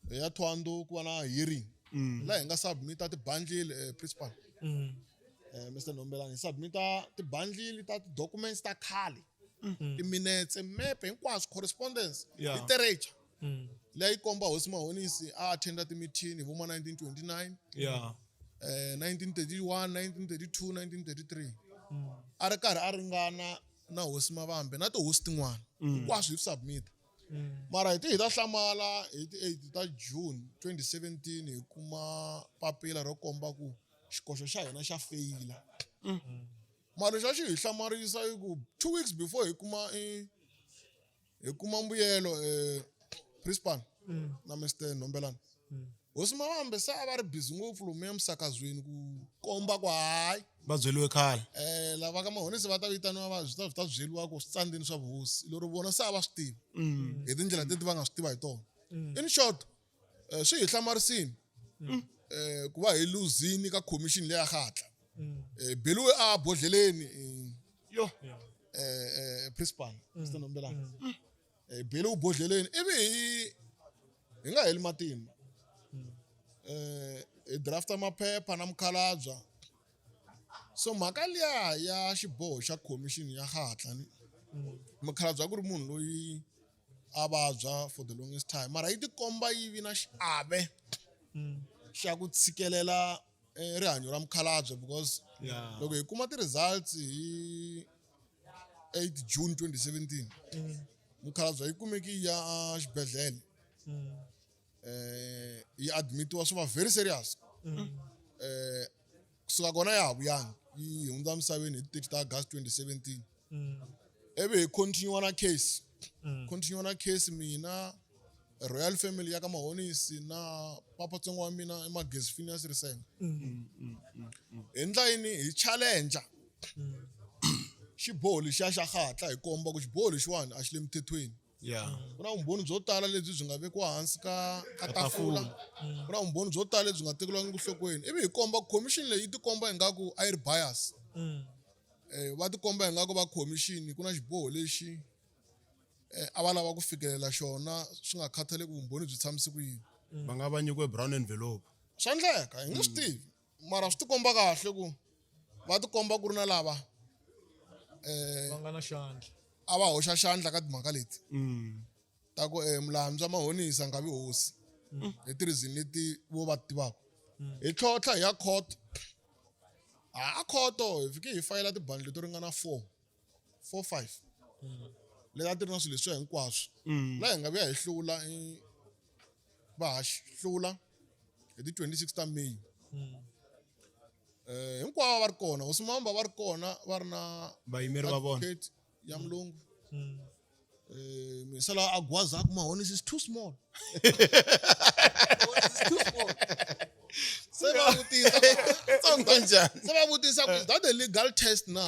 hi ya Thohoyandou ku va na hearing. Laha hi nga submita tibandlili principal. Mr Nombelani, hi submita tibandlili ta ti-documents ta khale. Timinetse, mepe hinkwaswo, correspondence, literature. Leyi komba hosi Mahonisi a attenda timithini hi voma 1929. 1931, 1932, 1933. A ri karhi a ringana na hosi Mavambe na tihosi tin'wana. Hinkwaswo hi submit. Mara hi ti hi ta hlamala hi ti 8 ta June 2017 hi kuma papila ro komba ku xikoxo xa hina xa feyila. Mara lexi a xi hi hlamarisa i ku 2 weeks before hi kuma hi kuma mbuyelo principal na Mr Nombelani. Hosi Mavambe se a va ri busy ngopfu lomuya emisakazweni ku komba ku hayi va byeriwe khale. Lava ka Mahonisi va ta vitaniwa va swi ta swi ta byeriwa ku swi tsandzeni swa vuhosi lero vona se a va swi tiva hi tindlela leti va nga swi tiva hi tona. In short, swi hi hlamarisini ku va hi luzini ka commission leya xatla. Beliwe a bodleleni Yo. Principal Mr Nombelani. Beliwe bodleleni ivi hi nga heli matimba. Hi drafta maphepha na mukhalabya. So mhaka liya ya xiboho xa commission ya xatla ni mukhalabya ku ri munhu loyi a vabya for the longest time mara yi tikomba yi vi na xiave xa ku tshikelela rihanyo ra mukhalabye because loko hi kuma ti-results hi 8 June 2017 mukhalabye yi kumeki ya xibedhlele. Yi admitiwa swi va very serious. Kusuka kona ya ha vuyanga yi hundza misaveni hi 30 ta August 2017. Ivi hi continue na case. Continue na case mina Royal Family ya ka Mahonisi na papatsongo wa mina i Magezi Phineas Risenga. Hi ndla yini hi challenger. Xiboho lexiya xa hatla hi komba ku xiboho lexiwani a xi le mithethweni. Ku na vumbhoni byo tala lebyi byi nga vekiwa hansi ka ka tafula. Ku na vumbhoni byo tala lebyi nga tekeriwangi enhlokweni. Ivi hi komba ku khomixini leyi yi tikomba ingaku a yi ri bias. Va tikomba ingaku va khomixini ku na xiboho lexi a va lava ku fikelela xona swi nga khathaleki vumbhoni byi tshamise ku yini. Va nga va nyikiwe brown envelope. Swa endleka hi nge swi tivi mara swi tikomba kahle ku va tikomba ku ri na lava va nga na xandla a va hoxa xandla ka timhaka leti ta ku Mulambywa Mahonisa nga vi hosi hi ti-reason leti vo va tivaka. Hi tlhontlha hi ya court a khoto hi fike hi fayela tibandhi to ringana 4 4 5 leti a ti ri na swilo leswiya hinkwaswo laha hi nga vuya hi hlula va ha hlula hi ti 26 ta May hinkwavo va ri kona hosi Mamba va ri kona va ri na vayimeri va vona advocate ya mulungu misala a gwaza ku Mahonisi is too small. Mahonisi is too small. Se va vutisa Tsongo njhani? se va vutisa ku is that a legal test now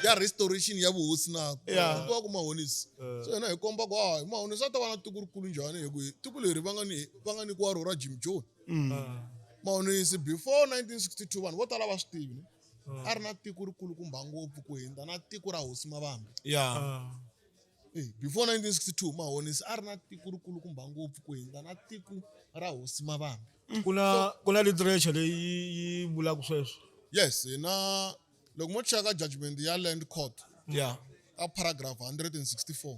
ya restoration ya vuhosi na ku va ku Mahonisi so yena hi komba ku hayi Mahonisi a ta va na tiko rikulu njhani hi ku tiko leri va nga ni va nga nyikiwa rona ra Jim Jones. Mahonisi before 1962 vanhu vo tala va swi tivi ne a ri na tiko rikulukumba ngopfu ku hundza na tiko ra hosi Mavambe. Before 1962 Mahonisi a ri na tiko rikulukumba ngopfu ku hundza na tiko ra hosi Mavambe. Ku na literature leyi yi vulaka sweswo. Yes, hina loko mo cheka judgment ya land court ka paragraph 164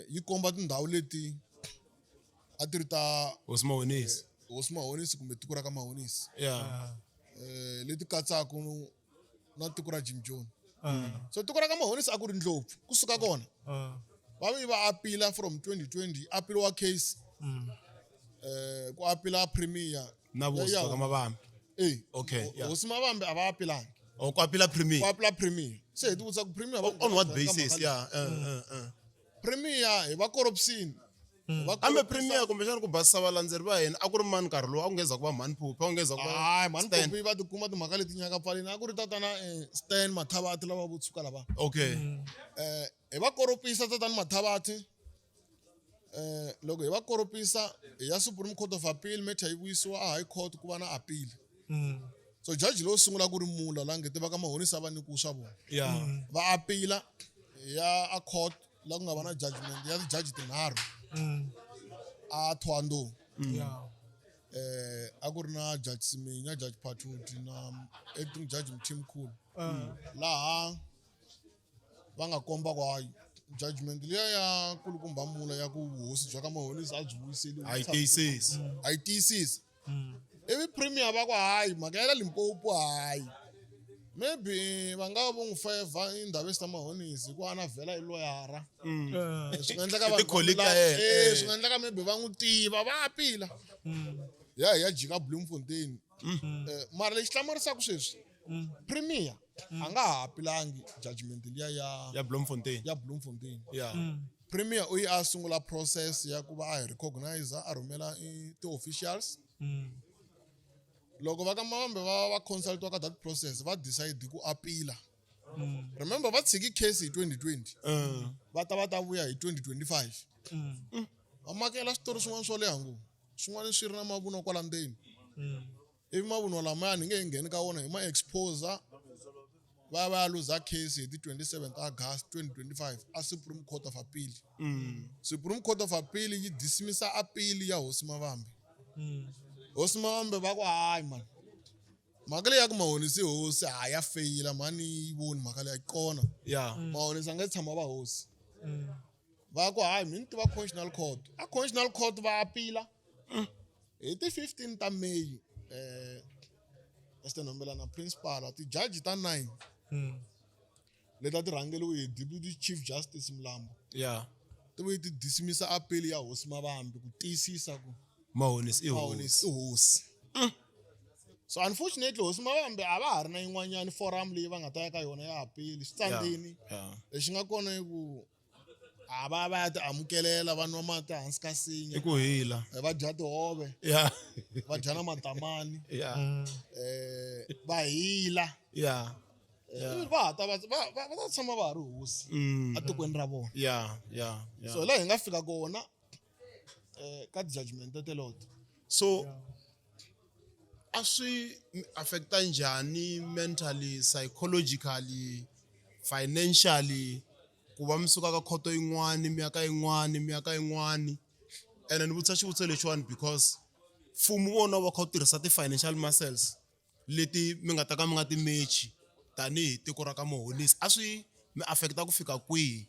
yi komba tindhawu leti a ti ri ta hosi Mahonisi. Hosi Mahonisi kumbe tiko ra ka Mahonisi. Leti katsaka na tiko ra Jim Jones. So tiko ra ka Mahonisi a ku ri ndlopfu kusuka kona. Va vi va appeal from 2020 appeal wa case. Ku appeal premier na vuhosi bya ka Mavambe. Okay, yeah. Hosi Mavambe a va appealangi. Oh, ku appeal premier. Ku appeal premier. Se hi ti vutisa ku premier va On what basis? Yeah. Premier hi va corruption. Kambe premier kumbexana ku basisa valandzeri va hina a ku ri mani nkarhi lowu a ku ngeza ku va Mhani Phuphi, a ku ngeza ku va Hayi, Mhani Phuphi va tikuma timhaka leti nyaka pfaleni a ku ri tatana Stan Mathavati lava vo tshuka lava. Okay. Hi va koropisa tatana Mathavati. Loko hi va koropisa hi ya Supreme Court of Appeal matter yi vuyisiwa a High Court ku va na appeal. So judge lowo sungula ku ri Mula la nge tiva ka Mahonisi a va nyikiwa swa vona. Va appeal ya a court la ku nga va na judgment ya ti-judge tinharhu a Thohoyandou. A ku ri na Judge Siminya, Judge Phatudi na acting Judge Mthimkhulu. Laha va nga komba ku hayi judgment liya ya kulukumba Mula ya ku vuhosi bya ka Mahonisi a byi vuyiseliwi. A yi tiyisisi. A yi tiyisisi. Ivi premier va ku hayi mhaka ya la Limpopo hayi. Maybe va nga va vo n'wi favor i Ndabezitha Mahonisi hikuva a na vhela i loyara. Swi nga endleka vanhu Ti-colleague ta yena. Swi nga endleka maybe va n'wi tiva va apila. Ya hi ya jika Bloemfontein. Mara lexi hlamarisaka sweswi premier a nga ha apilangi judgment liya ya Ya Bloemfontein. Ya Bloemfontein. Premier u yi a sungula process ya ku va a hi recognize a rhumela ti-officials. Loko va ka Mavambe va va consultiwa ka that process va decide ku appeal. Remember va tshiki case hi 2020. Va ta va ta vuya hi 2025. Va makela switori swin'wana swo leha ngopfu. Swin'wana swi ri na mavunwa kwala ndzeni. Ivi mavunwa lamaya ni nge he ngheni ka wona hi ma expose va ya va ya luza case hi ti 27 August 2025 a Supreme Court of Appeal. Supreme Court of Appeal yi dismissa appeal ya Hosi Mavambe. Hosi Mavambe va ku hayi man. Mhaka leyi ya ku Mahonisi hosi ha ya feyila mhani yi voni mhaka leyi kona. Mahonisi a nga tshama va hosi. Va ku hayi mi ni tiva Constitutional Court. A Constitutional Court va appeal. Hi ti 15 ta May Esther Nombelana principal ti-judge ta 9 leti a ti rhangeriwe hi Deputy Chief Justice Mlambo. Ti vuye ti dismissa appeal ya Hosi Mavambe ku tiyisisa ku Mahonisi i hosi. Mahonisi i hosi. So unfortunately Hosi Mavambe a va ha ri na yin'wanyana forum leyi va nga ta ya ka yona ya appeal swi tsandzeni. Lexi nga kona i ku a va va ya ti amukelela va nwa mati hansi ka sinya. I ku hila. Va dya tihove. Va dya na matamani. Va hila. Ivi va ha ta va va va va ta tshama va ha ri hosi etikweni ra vona yeah yeah yeah so laha hi nga fika kona ka ti-judgment teloto so a swi mi affecta njhani mentally psychologically financially ku va mi suka ka khoto yin'wani mi ya ka yin'wani mi ya ka yin'wani ene ni vutisa xivutiso lexiwani because mfumo wona wu va kha wu tirhisa ti-financial muscles leti mi nga ta ka mi nga ti mechi tanihi tiko ra ka Muhonisi a swi mi affect-a ku fika kwihi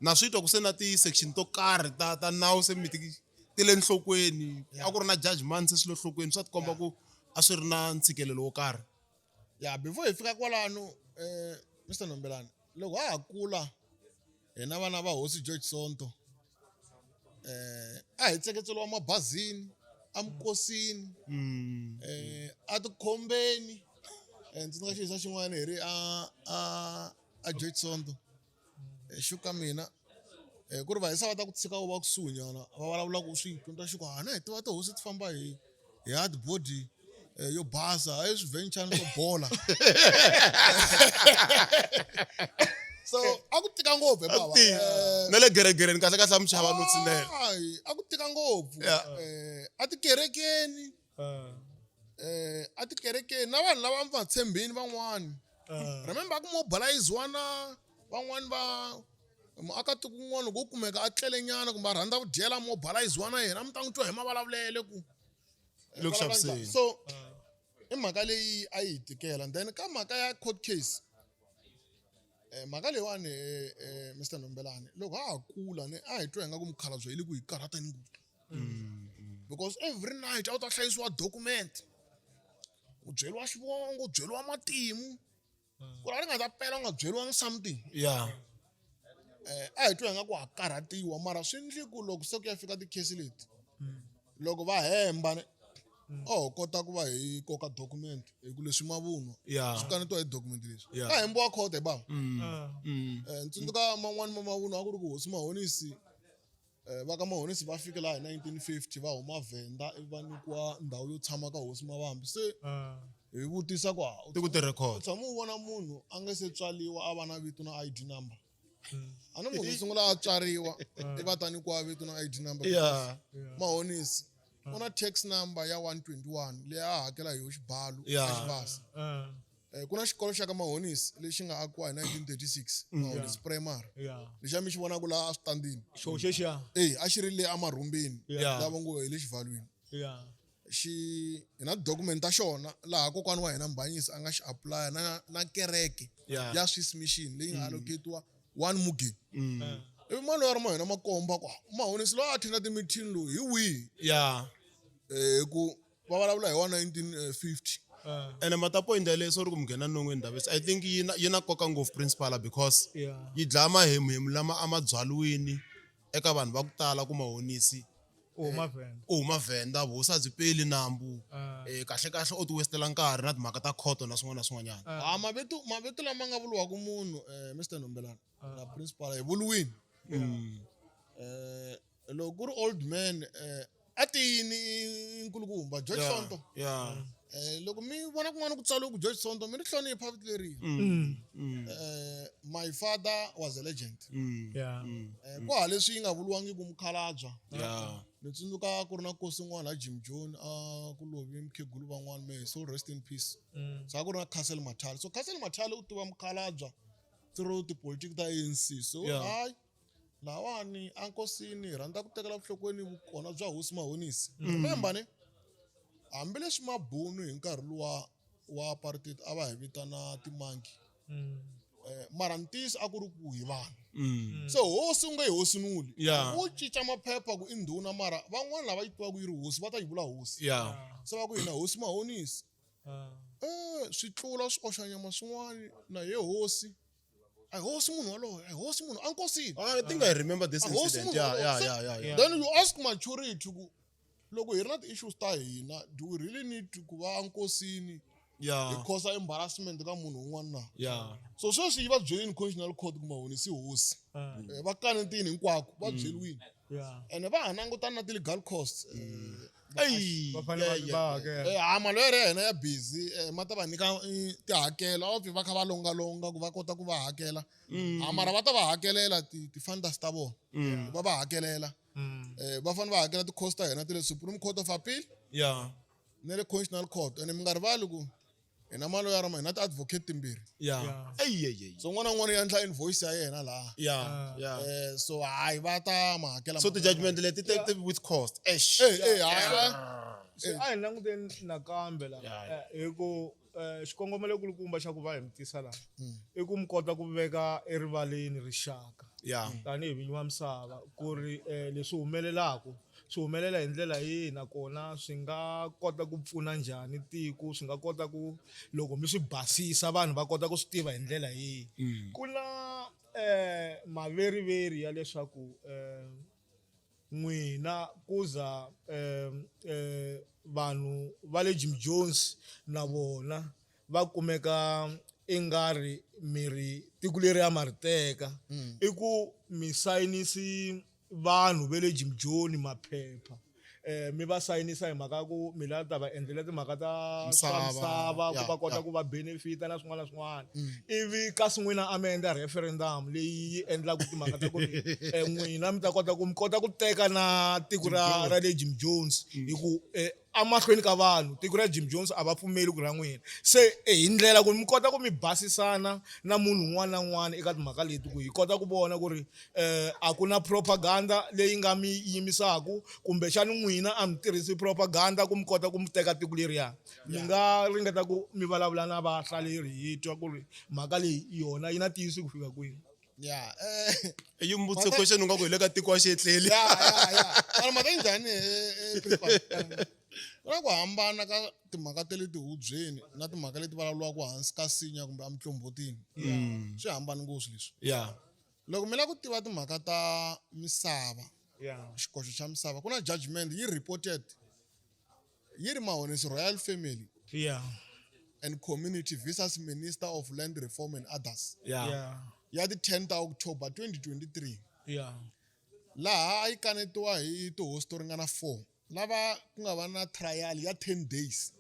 na swi twa ku se na ti-section to karhi ta ta nawu se mi ti ti le nhlokweni a ku ri na judgment se swi le nhlokweni swa tikomba ku a swi ri na ntshikelelo wo karhi ya before hi fika kwalano um Mr Nombelani loko ha ha kula hina vana va hosi George Sonto eh a hi tseketseliwa mabazini emikosini eh a tikhombeni eh ndzi nga xiyisa xin'wana hi ri a a a George Sonto eh, xo ka mina eh ku ri vahisa va ta ku tshika u va kusuhi nyana va vulavula ku swi twa xi ku hana hi tiva tihosi ti famba hi hi hard body eh, yo basa hayi swivenchani swo bola so a ku tika ngopfu he bava eh, na le geregereni kahle kahle a mi chava no tshinela hayi a ku tika ngopfu eh, a tikerekeni eh, a tikerekeni na vanhu lava va tshembini van'wani remember a ku mobiliziwa na van'wani va muakatiko un'wana loko wo kumeka a tlele nyana kumbe a rhandza ku dyela mobiliziwa na yena a mi ta n'wi twa hi mavulavulele ku Le ku xaviseni. So i mhaka leyi a yi hi tikela then ka mhaka ya court case eh, mhaka leyiwani eh, eh, Mr Nombelani loko ha ha kula ne a hi twa ingaku mukhalabye yi le ku hi karhateni ngopfu because every night a wu ta hlayisiwa document u byeriwa xivongo u byeriwa matimu ku ri a ri nga ta pela u nga byeriwangi something ya eh, a hi twa ingaku ha karhatiwa mara swi ndli ku loko se ku ya fika tikhesi leti loko va hemba ne o kota ku va hi koka document hi ku leswi mavunwa Ya. swi kanetiwa hi document leswi Ya. ka hembiwa khoto hi bava Eh, ni tsundzuka man'wani ma mavunwa a ku ri ku hosi mahonisi Eh, va ka Mahonisi va fike laha hi 1950 va huma Venda ivi va nyikiwa ndhawu yo tshama ka hosi Mavambi se hi vutisa ku ha ti ku ti-record tshama u vona munhu a nga se tswaliwa a va na vito na ID number a ni munhu sungula a tswariwa i va ta nyikiwa vito na ID number yeah Mahonisi u na tax number ya 121 leyi a hakela hi yo xibalo Yeah. a xibasa Eh, ku na xikolo xa ka Mahonisi lexi nga akiwa hi 1936 Mahonisi Primary Yeah. lexiya mi xi vonaka laha eswitandini Xo xexiya. e a xi ri le emarhumbini Yeah. lava ngo hi le xivalwini Yeah. xi hi na document ta xona laha kokwana wa hina Mbhanyisi a nga xi apply na na kereke Yeah. ya Swiss Mission leyi nga allocatiwa one mugeni ivi mali wa ri ma hina ma komba ku Mahonisi loyi a attenda ti-meeting loyi hi wihi yeah eh ku va vulavula hi wa 1950 ene mata point yaleyo sorry ku mi nghena non'weni ndavesi i think yi na yi na nkoka ngopfu principal because Yeah. yi dlaya mahemuhemu lama a ma byaliwini eka vanhu va ku tala ku mahonisi U huma Venda. u huma vhenda vuhosi a byi peli nambu Ah. eh, kahle kahle u ti westela nkarhi na timhaka ta khoto na swin'wana na swin'wanyana ah mavito mavito lama nga vuriwaka munhu eh Mr Nombelana na principal hi vuriwini eh loko ku ri old man eh a tiyini nkulukumba George Yeah, Sonto yeah. eh loko mi vona kun'wana ku tsariwe ku George Sonto mi ri hlonipha vito leriya eh my father was a legend Yeah. eh ku ha leswi yi nga vuriwangi ku mukhalabya Yeah. ni tsundzuka ku ri na nkosi un'wana la Jim John a ku lovi mukhegulu van'wana may so rest in peace so a ku ri na Castle Mathale so Castle Mathale u tiva mukhalabya through tipolitiki ta ANC so Yeah. hayi lawani ankosini hi rhandza ku tekela enhlokweni vukona bya hosi Mahonisi remember ne hambileswi mabunu hi nkarhi luwa wa apartheid a va hi vitana timanki eh, mara ntiyiso a ku ri ku hi vanhu so hosi u nge yi hosinuli Yeah. u cinca maphepha ku i ndhuna mara van'wana lava yi tivaka yi ri hosi va ta yi vula hosi Yeah. se va ku hina hosi Mahonisi eh swi tlula swi oxa nyama swin'wana na ye hosi a hi hosi munhu waloye a hi hosi munhu ankosini I think I remember this A hosi incident. munhu Yeah, waloye. yeah, Se- yeah, yeah, yeah. then you ask maturity ku loko hi ri na ti-issues ta hina do we really need to ku va ankosini hi Yeah. cause embarrassment ka munhu un'wana na Yeah. so sweswi yi va byelini constitutional court ku mahonisi hosi Eh, va kanetini hinkwako va byeliwini Yeah. ene va ha langutana na ti-legal costs Eh, Eyi, Va fanele va yeah, yeah, va hakela. Eh, ha maloyere ya hina ya busy eh, ma ta va nyika eh, tihakelo a va pfi va kha va longalonga ku va kota ku va hakela ha mara va ta va hakelela ti-funders ta vona va va hakelela eh, va fanele va hakela ti-cost ta hina ta le supreme court of appeal yeah na le constitutional court ene mi nga rivali ku hi na maloyara ma hi na ti-advocate timbirhi yeah Yeah. eyi eyi eyi so un'wana na un'wana ya endla invoice ya yena laha yeah yeah eh, so hayi va ta ma hakela so ti-judgment leti ti with cost eish Eh, eh, hayi va- Se a hi languteni nakambe la Yeah. hi ku xikongomelo kulukumba xa ku va hi mi tisa laha i ku mi kota ku veka erivaleni rixaka yeah tanihi vinyi va misava ku ri leswi humelelaku swi humelela hi ndlela yihi nakona swi nga kota ku pfuna njhani tiko swi nga kota ku loko mi swi basisa vanhu va kota ku swi tiva hi ndlela yihi ku na maveriveri ya leswaku n'wina ku za vanhu va le Jim Jones na vona va kumeka i nga ri mi ri tiko leri a ma ri teka i ku mi sayinisi vanhu ve le Jim Joni maphepha eh mi va sayinisa hi mhaka ya ku mi la ta va endlela timhaka ta swa Misava, misava ku ya, va kota ya. ku va benefita na swin'wana na swin'wana ivi kasi n'wina a mi endla referendum leyi yi endlaka timhaka ta ku ri eh, n'wina mi ta kota ku mi kota ku teka na tiko ra ra le Jim Jones hi ku eh, emahlweni ka vanhu tiko ra Jim Jones a va pfumeli ku ra n'wina se eh, hi ndlela ku mi kota ku mi basisana na munhu un'wana na un'wana eka timhaka leti ku hi kota ku vona ku ri um a ku na propaganda leyi nga mi yimisaku kumbexani n'wina a mi tirhisi propaganda ku mi kota ku mi teka tiko leriya mi nga ringeta ku mi vulavula na vahlaleri hi twa ku ri mhaka leyi yona yi na ntiyiso ku fika kwini ya eh, yi mi vutise question unga ku hi le ka tiko wa xietleli ya ya ya mara mhaka yi njhani eh, principal ku na ku hambana ka timhaka ta le tihubyeni na timhaka leti vulavuriwaka hansi ka sinya kumbe emitlombotini swi hambani ngopfu leswi ya loko mi lava ku tiva timhaka ta misava yeah xikoxo xa misava ku na judgment yi reported yi ri mahonisi royal family yeah and community versus minister of land reform and others yeah yeah ya ti 10 ta october 2023 yeah laha a yi kanetiwa hi tihosi to ringana 4 lava ku nga va na trial ya 10 days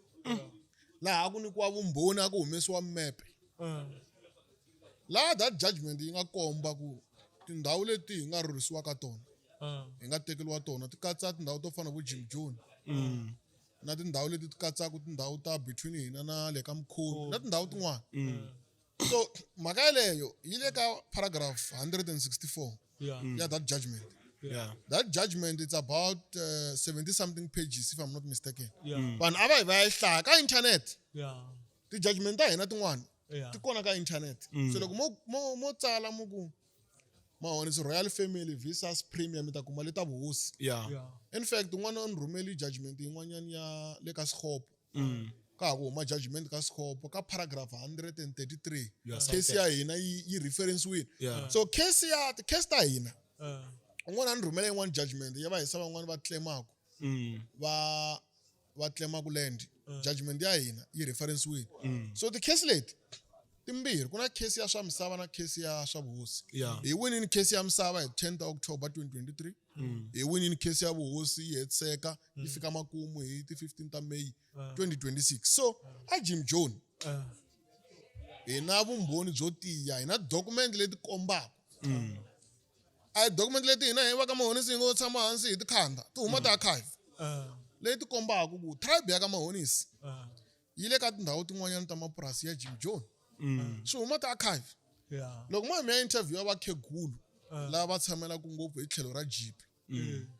laha ku nyikiwa vumbhoni a ku humesiwa mepe Laha that judgment yi nga komba ku tindhawu leti hi nga rhurhisiwa ka tona hi nga tekeriwa tona ti katsa tindhawu to fana na vo Jim Joni na tindhawu leti ti katsaka tindhawu ta between hina na le ka Mkhulu na tindhawu tin'wana so mhaka yeleyo yi le ka paragraph 164 ya that judgment that judgment it's about 70 something pages if I'm not mistaken vanhu a va yi va ya yi hlaya ka internet ti-judgment ta hina tin'wana Yeah. ti kona ka internet so loko mo mo mo tsala mu ku mahonisi royal family versus premier mi ta kuma le ta vuhosi yeah Yeah. in fact un'wana u ni rhumeli judgment yin'wanyana ya le ka sikhopo ka ha ku huma judgment ka sikhopo ka paragraph 133 You are case ya hina yi yi referensiwile Yeah. so case ya case ta hina Un'wana a ni rhumela yin'wana judgment ya vahisa van'wani va claim-aku va va claim-aku land judgment ya hina yi referensiwile so ti-case leti timbirhi ku na case ya swa misava na case ya swa vuhosi Yeah. hi winini case ya misava hi 10 ta October 2023 hi winini case ya vuhosi yi hetiseka yi fika makumu hi ti 15 ta May 2026 so a Jim Joni hi na vumbhoni byo tiya hi na document leti kombaka a hi document leti hina hi va ka mahonisi hi ngo tshama hansi hi tikhanda ti huma ti-archive leti kombaka ku tribe ya ka mahonisi yi le ka tindhawu tin'wanyana ta mapurasi ya Jim Joni swi huma ti-archive loko mo mi ya interview ya vakhegulu lava va tshamelaka ngopfu hi tlhelo ra jeep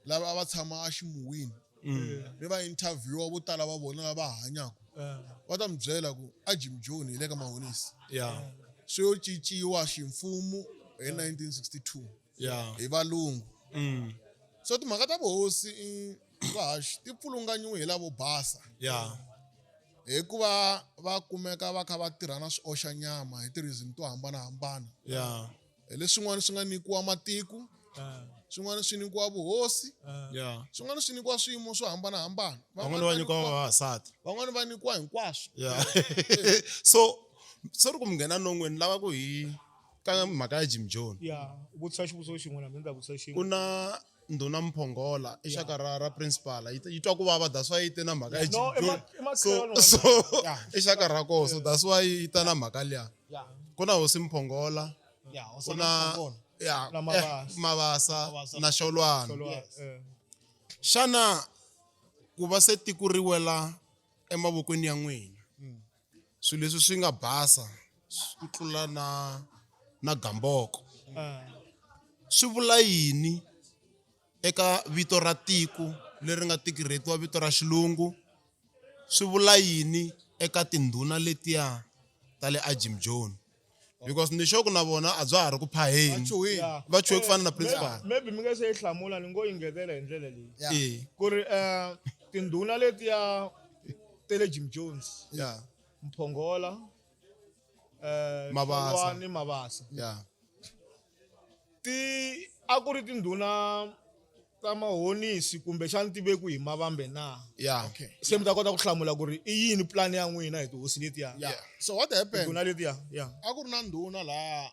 lava a va tshama eximuwini mi va interviewa vo tala va vona lava hanyaka va ta mi byela ku a Jim Joni hi le ka Mahonisi swi yo cinciwa ximfumo hi 1962 hi valungu so timhaka ta vuhosi i vahaxi ti pfulunganyiwe hi lavo basa hikuva va kumeka va kha va tirha na swioxa nyama hi ti-reason to hambanahambana hi leswin'wana swi nga nyikiwa matiko swin'wana swi nyikiwa vuhosi swin'wana swi nyikiwa swiyimo swo hambanahambana van'wana va nyikiwa vavasati van'wana va nyikiwa hinkwaswo so sorry ku mi nghena non'weni lava ku hi ka mhaka ya Jim Joni ya vutisa xivutiso xin'we na mina ni ta vutisa ku xin'we na Ndhuna Mphongola i xaka ra ra principal yi yi twa ku vava that's why yi te na mhaka ya No, Jim i ma- Jones. i So makhelwani so Yeah. i xaka ra koho so that's why yi ta na mhaka liya. Yeah. Ku na hosi Mphongola, Yeah, ku Hosana na Mphongolo. ya Na eh, Mabasa. Mabasa Mabasa. na Xolwana. Xolwana, eh. Xana ku va se tiko ri wela emavokweni ya n'wina swilo leswi swi nga basa ku tlula na na gamboko Ah. swi vula yini eka vito ra tiko leri nga tikirhetiwa vito ra xilungu swi vula yini eka tindhuna letiya ta le aJim Joni because ni sure ku na vona a bya ha ri ku phaheni Chuhile. Yeah. va chuhe ku fana na principal Maybe mi nga se yi hlamula ni ngo yi ngetela hi ndlela leyi Yeah. Eh, ku ri tindhuna letiya ta le Jim Jones yeah Mphongola Mabasa. Xolwani, Mabasa yeah ti a ku ri tindhuna ta mahonisi kumbexani ti veku hi mavambe na yeah Okay. se mi ta kota ku hlamula ku ri i yini plan ya n'wina hi tihosi letiya Yeah. So what happened? tindhuna letiya ya A ku ri na ndhuna laha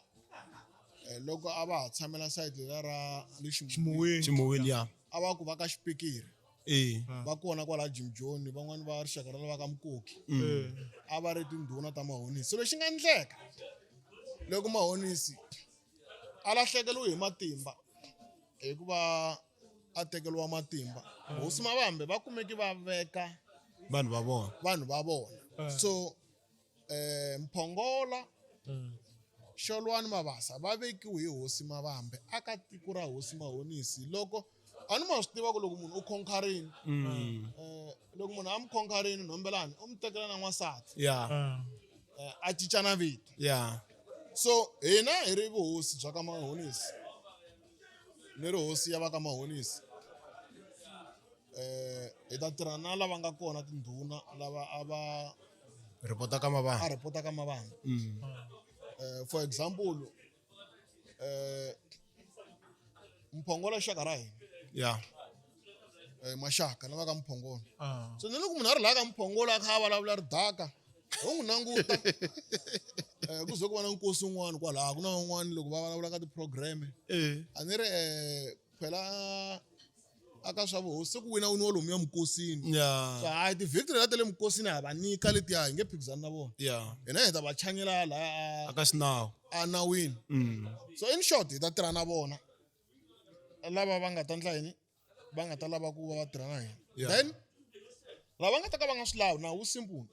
eh, loko a va ha tshamela side leriya ra le Ximuwini ximuwini ximuwini ya a va ku va ka xipikiri eh va kona kwala Jim Joni van'wani va rixaka ra lava ka Mukoki Eh. a va ri tindhuna ta mahonisi so lexi nga endleka loko mahonisi a lahlekeriwe hi matimba hikuva a tekeriwa matimba hosi mavambe va kumeke va veka vanhu va vona vanhu va vona so eh Mphongola Xolwani Mabasa va vekiwe hi hosi Mavambe aka tiko ra hosi Mahonisi loko a ni ma swi tiva ku loko munhu u khonkarini eh loko munhu a mi khonkarini nhombelani u mi tekela na n'wansati yeah eh, a cinca na vito yeah so hina hi ri vuhosi bya ka Mahonisi ni ri hosi ya va ka Mahonisi eh hi ta tirha na lava nga kona tindhuna lava a va ripota ka a mavambe ripota ka Mavambe for example eh Mphongola xaka ra hina yeah maxaka lava ka Mphongola Ah. so ni loko munhu a ri laha ka Mphongola a kha a vulavula ridaka ho n'wi languta eh ku ze ku va na nkosi wun'wana kwalaha ku na van'wani loko va vulavula ka ti-program eh a ni ri phela a ka swa vuhosi se ku wina winiwa lomuya minkosini so yeah hayi ti-victory ta le minkosini ha va nyika letiya hi nge phikizani na vona yeah hina hi ta va chanyela laha aka xinawu a nawini so in short hi ta tirha na vona lava va nga ta ndla yini va nga ta lava ku va va tirha na hina then lava nga ta ka va nga swi lavi nawu wu simple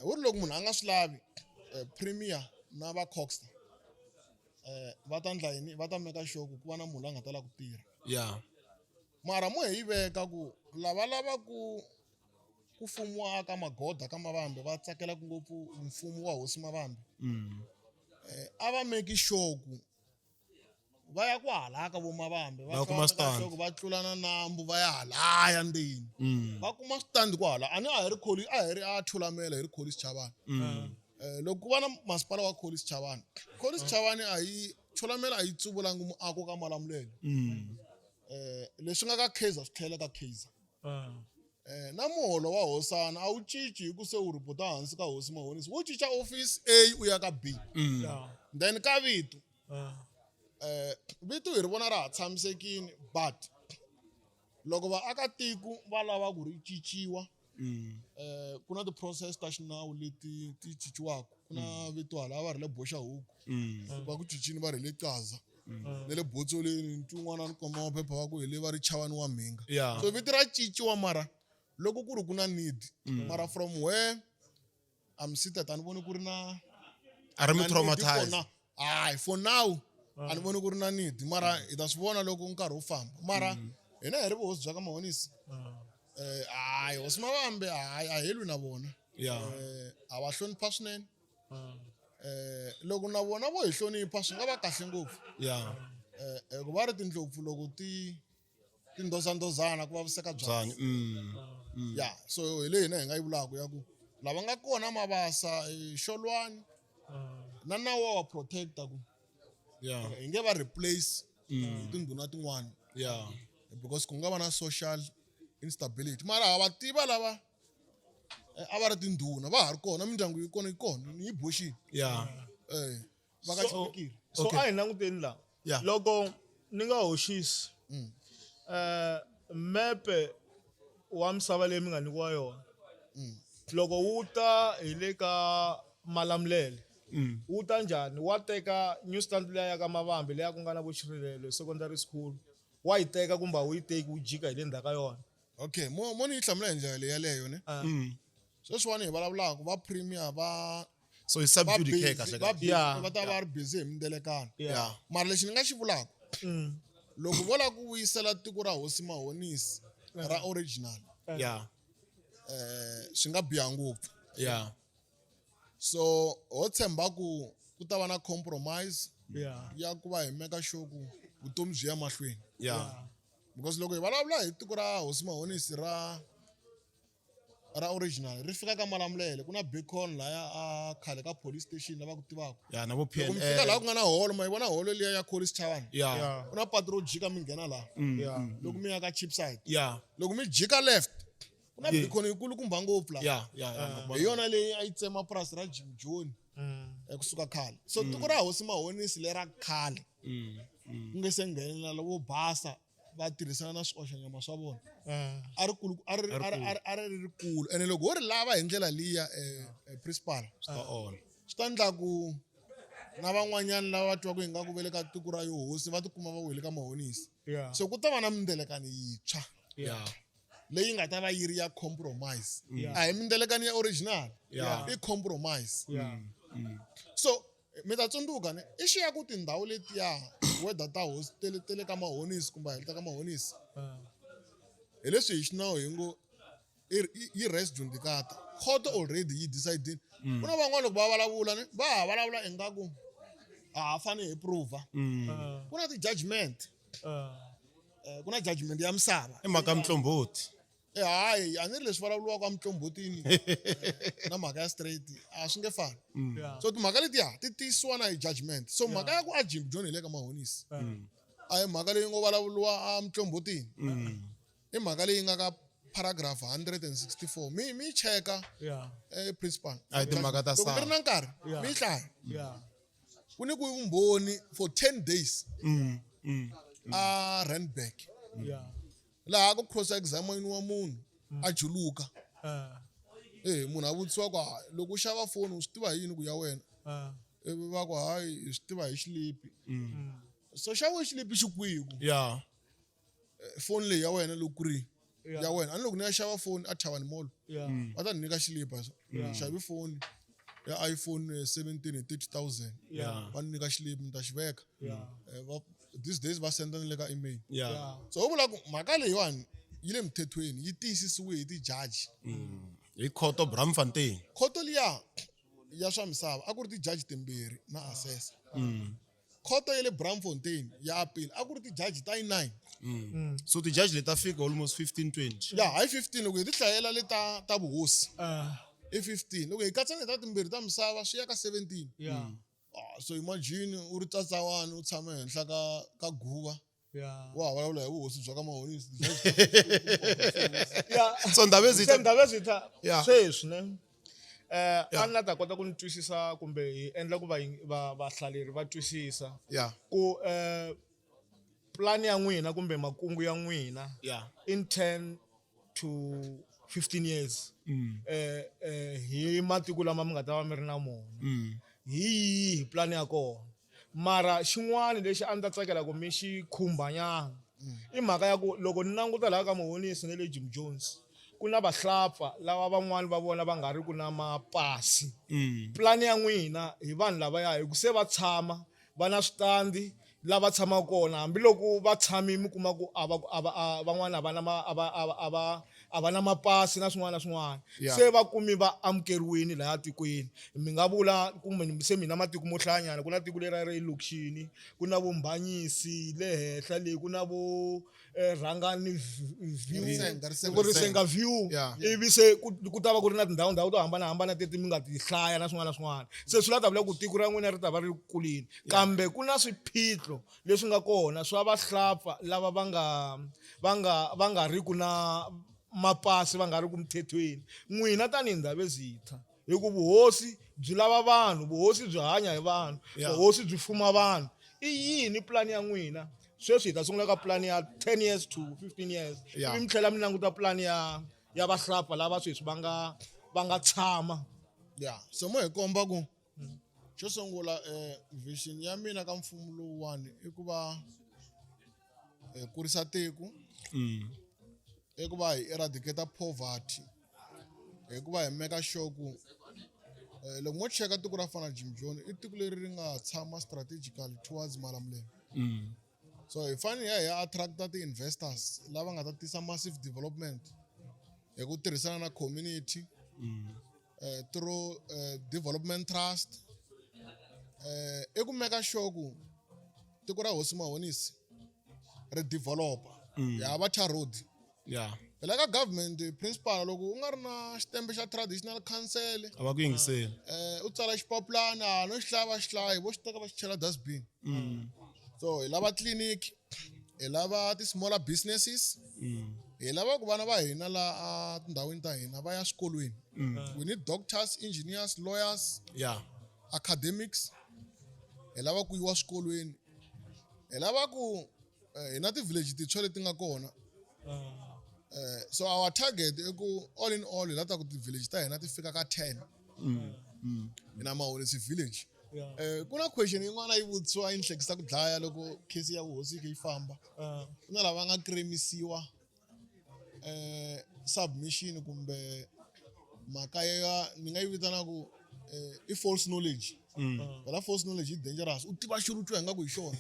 wu ri loko munhu a nga swi lavi premier na va coxter va ta ndla yini va ta meka sure ku ku va na munhu la nga ta lava ku tirha yeah mara mo hi yi veka ku lava lava ku ku fumiwa ka magoda ka mavambe va tsakela ngopfu mfumo wa hosi mavambe a va meki sure ku va ya kwahala ka vo mavambe Va kuma stand. va tlula na nambu va ya halaya ndzeni va kuma stand kwahala a ni a hi ri kholi a hi ri a thulamela hi ri kholi Chavani loko ku va na masipala wa kholi Chavani kholi Chavani a yi thulamela a yi tsuvulangi muako ka Malamulele leswi nga ka Kaizer swi tlhela ka Kaizer na muholo wa hosana a wu cinci hi ku se u ripota hansi ka hosi Mahonisi wo cinca office A u ya ka B then ka vito vito hi ri vona ra ha tshamisekile but loko vaakatiko va lava ku ri cinciwa ku na ti-process ta xinawu leti ti cinciwaka ku na vito hala va ri le boxa huku va ku cincini va ri le qaza ne le botsoleni nti un'wana a ni komba maphepha wa ku hi le va ri chavani wa mhinga so vito ra cinciwa mara loko ku ri ku na need mara from where I'm seated a ni voni ku ri na a ri mi na need for traumatize now. Hayi for now a ni voni ku ri na need mara hi ta swi vona loko nkarhi wu famba mara hina hi ri vuhosi bya ka Mahonisi hayi hosi Mavambe hayi a hi lwi na vona yeah ha va hlonipha swinene loko na vona vo hi hlonipha swi nga va kahle ngopfu yeah ku va ri tindlopfu loko ti tindozandozana ku vaviseka byanyi ya so hi leyi hina hi nga yi vulaka ya ku lava nga kona Mabasa Xolwani na nawu wa va protecta ku yeah hi nge va replace hi tindhuna tin'wana yeah because ku nga va na social instability mara ha va tiva lava a va ri tindhuna va ha ri kona mindyangu yi kona yi kona ni yi boxile yeah va ka xipikiri so a hi languteni la Yeah. loko ni nga hoxisi Mepe wa misava leyi mi nga nyikiwa yona loko wu ta hi le ka Malamulele wu ta njhani wa teka new stand liya ya ka Mavambi leya ku nga na vo Xirilelo secondary school wa yi teka kumbe a wu yi teki wu jika hi le ndzhaku ka yona okay mo mo ni yi hlamula hi ndlela leyi yaleyo ne sweswiwani hi vulavulaka va premier va so i va subjudicate busy kahle va kahle busy Yeah. va ta va ri busy hi mindelekano Yeah. mara lexi ni nga xi vulaka loko vo lava ku vuyisela tiko ra hosi mahonisi ra original yeah swi nga biha ngopfu yeah so ho tshemba ku ku ta va na compromise Yeah. ya ku va hi meka sure ku vutomi byi ya mahlweni yeah because loko hi vulavula hi tiko ra hosi mahonisi ra ra original ri fika ka malamulele ku na beacon laya a khale ka police station lava ku tivaka yeah na vo loko mi fika PNL laha ku nga na holo ma yi vona holo liya ya collins chavani yeah Yeah. ku na patu ro jika mi nghena laha Yeah. loko mi ya ka cheap side yeah loko mi jika left ku na Yeah. beacon yikulukumba ngopfu laha yeah yeah yeah hi yona leyi a yi tsema purasi ra jim joni kusuka khale so tiko ra hosi mahonisi lera khale ku nge se nghenelela vo basa va tirhisana na swioxanyama swa vona a ri kulu a ri a ri a ri a ri rikulu ene loko ho ri lava hi ndlela liya principal swi ta onha swi ta endla ku na van'wanyana lava va twaka ingaku va le ka tiko ra yo hosi va tikuma va wele ka mahonisi Yeah. so ku ta va na mindelekano yintshwa yeah leyi nga ta va yi ri ya compromise Yeah. a hi mindelekano ya original Yeah. i compromise Yeah. so mi ta tsundzuka ne i xiya ku tindhawu letiya whether ta hosi tele tele ka mahonisi kumbe a hi ta ka mahonisi hi leswi hi xinawu hi ngo yi res judicata court already yi decide ku na van'wana loko va vulavula ne va ha vulavula ingaku a ha fane hi prova ku na ti-judgment ku na judgment ya misava i mhaka mtlomboti hayi a ni ri leswi vulavuriwaka emutlombotini na mhaka ya straight a swi nge fani so timhaka letiya ti tiyisiwa na hi judgment so mhaka ya ku a jim john hi le ka mahonisi a hi mhaka leyi ngo vulavuriwa emutlombotini i mhaka leyi nga ka paragraph 164 mi mi cheka principal A hi timhaka ta loko mi ri na nkarhi mi yi hlaya ku ni ku vumbhoni for 10 days a Randburg laha ku cross examiniwa munhu a juluka munhu a vutisiwa ku loko u xava foni u swi tiva hi yini ku ya wena ivi va ku hayi hi swi tiva hi xilipi so xava xilipi xi kwihi ku foni leyi ya wena loko ku ri ya wena a ni loko ni ya xava foni a Thavani Mall va ta ni nyika xilipa so xavi foni ya iPhone 17 hi 30000 va ni nyika xilipi ni ta xi veka these days va senda ni le ka email so ho vula ku mhaka leyiwani yi le mthethweni yi tiyisisiwe hi ti-judge hi khoto Braamfontein khoto liya ya swa misava a ku ri ti-judge timbirhi na assessor khoto ya le Braamfontein ya appeal a ku ri ti-judge ta yi 9 so ti-judge leti ta fika almost 15 20 ya hayi 15 loko hi ti hlayela le ta ta vuhosi i 15 loko hi katsa ni ta timbirhi ta misava swi ya ka 17 so imagine u ri tsatsawani u tshame henhla ka ka guva wa ha vulavula hi vuhosi bya ka mahonisi so Ndabezitha Ndabezitha sweswi ne a ni la ta kota ku ni twisisa kumbe hi endla ku va vahlaleri va twisisa ku plan ya n'wina kumbe makungu ya n'wina in 10 to 15 years hi matiko lama mi nga ta va mi ri na mona hi yihi plan ya kona mara xin'wana lexi a ni ta tsakela ku mi xi khumbanyana i mhaka ya ku loko ni languta laha ka Muhonisi na le Jim Jones ku na vahlapfa lava van'wani va vona va nga ri ku na mapasi plan ya n'wina hi vanhu lavaya hi ku se va tshama va na switandi lava tshamaka kona hambiloko va tshami mi kuma ku a va a va a van'wana a va na ma a va a va a va a va na mapasi na swin'wana na swin'wana se va kumi va amukeriwini laya tikweni mi nga vula kumbe se mina matiko mo hlayanyana ku na tiko leriya ra le lokixini ku na vumbanyisi le henhla le ku na vo Rhangani view Risenga, Risenga. ku Risenga view Yeah. ivi se ku ku ta va ku ri na tindhawu ndhawu to hambanahambana teti mi nga ti hlaya na swin'wana na swin'wana se swi la ta vula ku tiko ra n'wina ri ta va ri kulini kambe ku na swiphiqo leswi nga kona swa vahlapfa lava va nga va nga va nga ri ku na mapasi va nga ri ku mthethweni n'wina tanihi Ndhavezitha hi ku vuhosi byi lava vanhu vuhosi byi hanya hi vanhu Yeah. vuhosi byi fuma vanhu i yini pulani ya n'wina Sweswi hi ta sungula ka plan ya 10 years to 15 years. Yeah. Ivi mi tlhela mi languta plan ya vahlapfa lava sweswi va nga tshama. Ya, so mo hi komba ku xo sungula vision ya mina ka mfumo lowuwani i ku va hi kurisa tiko, i ku va hi eradicate poverty, hi ku va hi make sure ku loko mo cheka tiko ra fana Jim John i tiko leri ri nga tshama strategically towards Malamulele. So hi fanele hi ya hi ya attracta ti-investors lava nga ta tisa massive development hi ku tirhisana na community through development trust. I ku make sure ku tiko ra Hosi Mahonisi ri developa, ya va cha road. Phela ka government, principal, loko u nga ri na xitempe xa traditional council, a va ku yingiseli. U tsala xipapulana no xi hlaya, va xi hlayi, vo xi teka va xi chela dustbin. So hi lava clinic, hi lava ti-smaller businesses, hi lava ku vana va hina la a tindhawini ta hina va ya swikolweni. We need doctors, engineers, lawyers, academics. Hi lava ku yiwa swikolweni, hi lava ku hi na ti-village tintshwa leti nga kona. So our target i ku all in all hi lava ta ku ti-village ta hina ti fika ka 10. Hi na Mahonisi village. Ku na question yin'wana yi vutisiwa yi ni hlekisa ku dlaya loko case ya vuhosi yi kha yi famba. Ku na lava nga kremisiwa submission kumbe mhaka ya ni nga yi vitana ku i false knowledge. Phela false knowledge yi dangerous, u tiva xilo u twa ingaku hi xona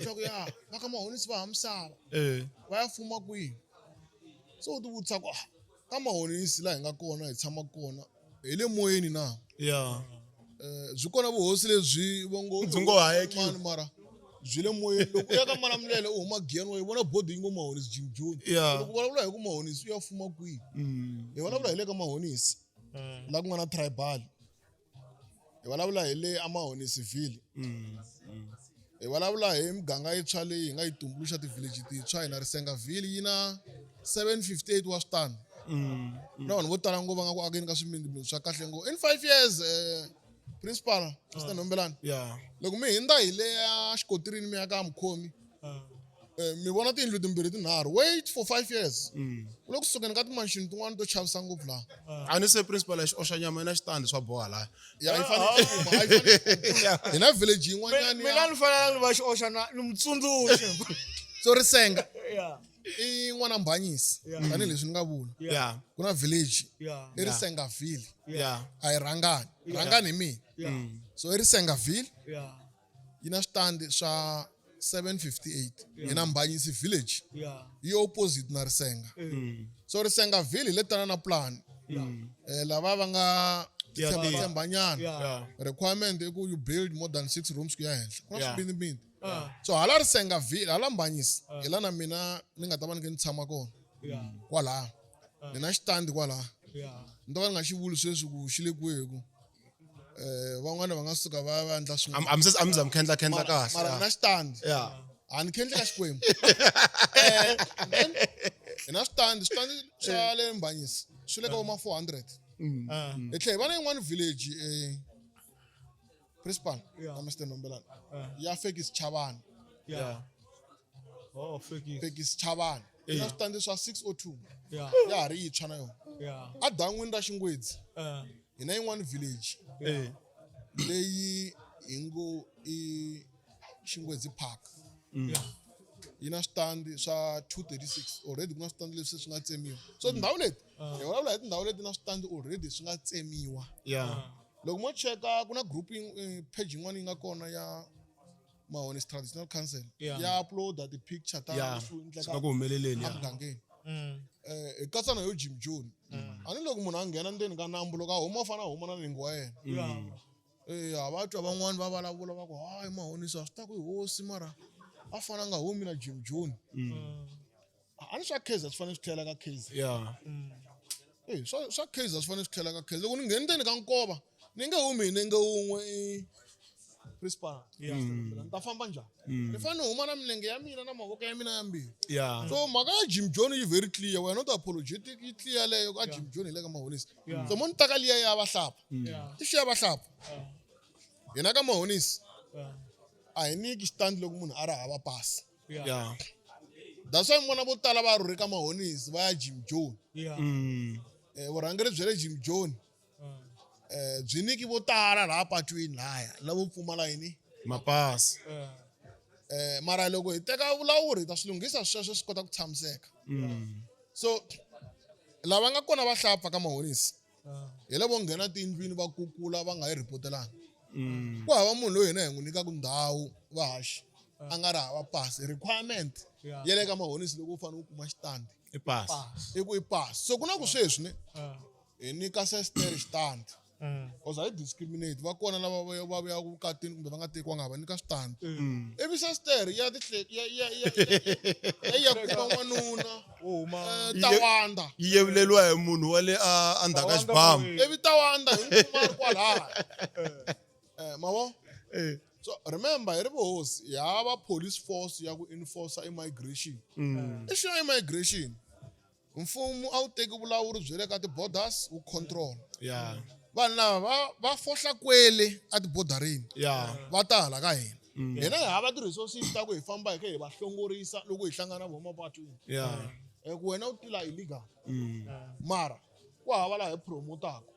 swa ku ya va ka Mahonisi va ha misava va ya fuma kwihi. So u ti vutisa ku ah, ka Mahonisi laha hi nga kona, hi tshama kona, hi le moyeni na? Byi kona vuhosi lebyi va ngo Byi ngo hayekiwa. mani, mara byi le moyeni. Loko u ya ka Malamulele u huma Giyani, wa yi vona bodi yi ngo Mahonisi Jim John. Loko u vulavula hi ku Mahonisi u ya fuma kwihi, hi vulavula hi le ka Mahonisi la ku nga na tribal, hi vulavula hi le aMahonisiville, hi vulavula hi miganga yintshwa leyi hi nga yi tumbuluxa, ti-village tintshwa. Hi na Risengaville, yi na 758 wa switandi na vanhu vo tala ngopfu va nga ku akeni ka swimindimindi swa kahle ngopfu in 5 years. Principal Mr Nombelani, loko mi hindza hi le ya xikotirini mi ya ka Mukhomi, mi vona tiyindlu timbirhi tinharhu. Wait for 5 years, ku le kusukeni ka timanxini tin'wana to chavisa ngopfu laha. A ni se principal xi oxa nyama na xitandi swa boha laya. Ya, yi fanele yi kuma, a yi fanele yi kuma. Hi na village yin'wanyana Mina ni fanele ni va xi oxa na ni mutsundzuxi. So Risenga i n'wana Mbhanyisi, tanihileswi ni nga vula. Ku na village i Risengaville. A hi Rhangani, Rhangani hi mina. So i Risengaville, yi na switandi swa 758. Hi na Mbhanyisi village, yi opposite na Risenga. So Risengaville hi le tana na plan lava va nga tshembanyana. Requirement i ku you build more than six rooms ku ya henhla, ku na swibindibindi. So hala Risengaville, hala Mbhanyisi, hi la na mina ni nga ta va ni khe ni tshama kona. Kwalaha ni na xitandi kwalaha. Ni to ka ni nga xi vuli sweswi ku xi le kwihi, ku van'wani va nga suka va ya va endla swin'wana. A mi za mi khendla khendla kahle. Mara ni na xitandi. A ni khendli ka Xikwembu. Then hi na switandi swa le Mbhanyisi swi le ka voma 400. Hi tlhela hi va na yin'wana village, principal na Mr Nombelani, ya Fekisi Chavani. Oh, Fekisi. Fekisi Chavani yi na switandi swa 602. Ya ha ri yintshwa na yona. A dan'wini ra Xingwedzi hi na yin'wana village leyi hi ngo i Xingwedzi Park. Yi na switandi swa 236. Already ku na switandi leswi se swi nga tsemiwa. So tindhawu leti hi vulavula hi tindhawu leti na switandi already swi nga tsemiwa. Loko mo cheka, ku na group page yin'wana yi nga kona ya Mahonis Traditional Council, ya uploada ti-picture ta leswi Swi endlekaka nga ku humeleleni. Emugangeni. Hi katsa na yo Jim John. A ni loko munhu a nghena ndzeni ka nambu, loko a huma u fanele a huma na nenge wa yena. A va twa van'wani va vulavula va ku hayi, Mahonisi a swi ta ku i hosi, mara a fanele a nga humi na Jim John. A ni swa Kaizer swi fanele swi tlhela ka Kaizer. Swa Kaizer swi fanele swi tlhela ka Kaizer. Loko ni ngheni ndzeni ka nkova ni nge humi hi nenge wun'we, i principal, ni ta famba njhani? Ni fanele ni huma na milenge ya mina na mavoko ya mina yambirhi. So mhaka ya Jim John yi very clear, we are not apologetic, yi clear leyo ka Jim John hi le ka Mahonisi. So mo ni taka liya ya vahlapfa, i ya vahlapfa, hina ka Mahonisi a hi nyiki xitandi loko munhu a ri hava pasi. Yeah. That's why mi vona vo tala va rhurhe ka Mahonisi va ya Jim Joni. Yeah. Vurhangeri bya le Jim Joni byi nyiki vo tala laha patwini lahaya lavo pfumala yini Mapasi. Mara loko hi teka vulawuri hi ta swi lunghisa sweswo swi kota ku tshamiseka. So lava nga kona va hlapfa ka Mahonisi hi lavo nghena tindlwini va kukula va nga yi rhipotelanga. Ku hava munhu loyi hina hi n'wi nyikaka ndhawu vahaxi a nga ri hava pasi. Requirement ya le ka Mahonisi loko u fanele u kuma xitandi I pasi. I ku i pasi. So ku na ku sweswi ne hi nyika sestere xitandi cause a hi discriminate, va kona lava va vuyaka vukatini kumbe va nga tekiwanga va nyika switandi. Ivi sestere ya ya ya ya ya ya kuma n'wanuna tawanda Yi yevuleriwa hi munhu wa le a endzhaku ka xibamu. Ivi tawanda hi n'wi kuma a ri kwalaya. Ma vo? So remember hi ri vuhosi hi hava police force ya ku enforce immigration. Issue ya immigration, mfumo a wu teki vulawuri bya le ka ti-borders wu control. Vanhu lava va fohla kwele a tibodarini. Va ta hala ka hina. Hina hi hava ti-resources ta ku hi famba hi kha hi va hlongorisa loko hi hlangana na vona mapatwini. Ku wena u tila illegal. Mara ku hava laha hi promotaka.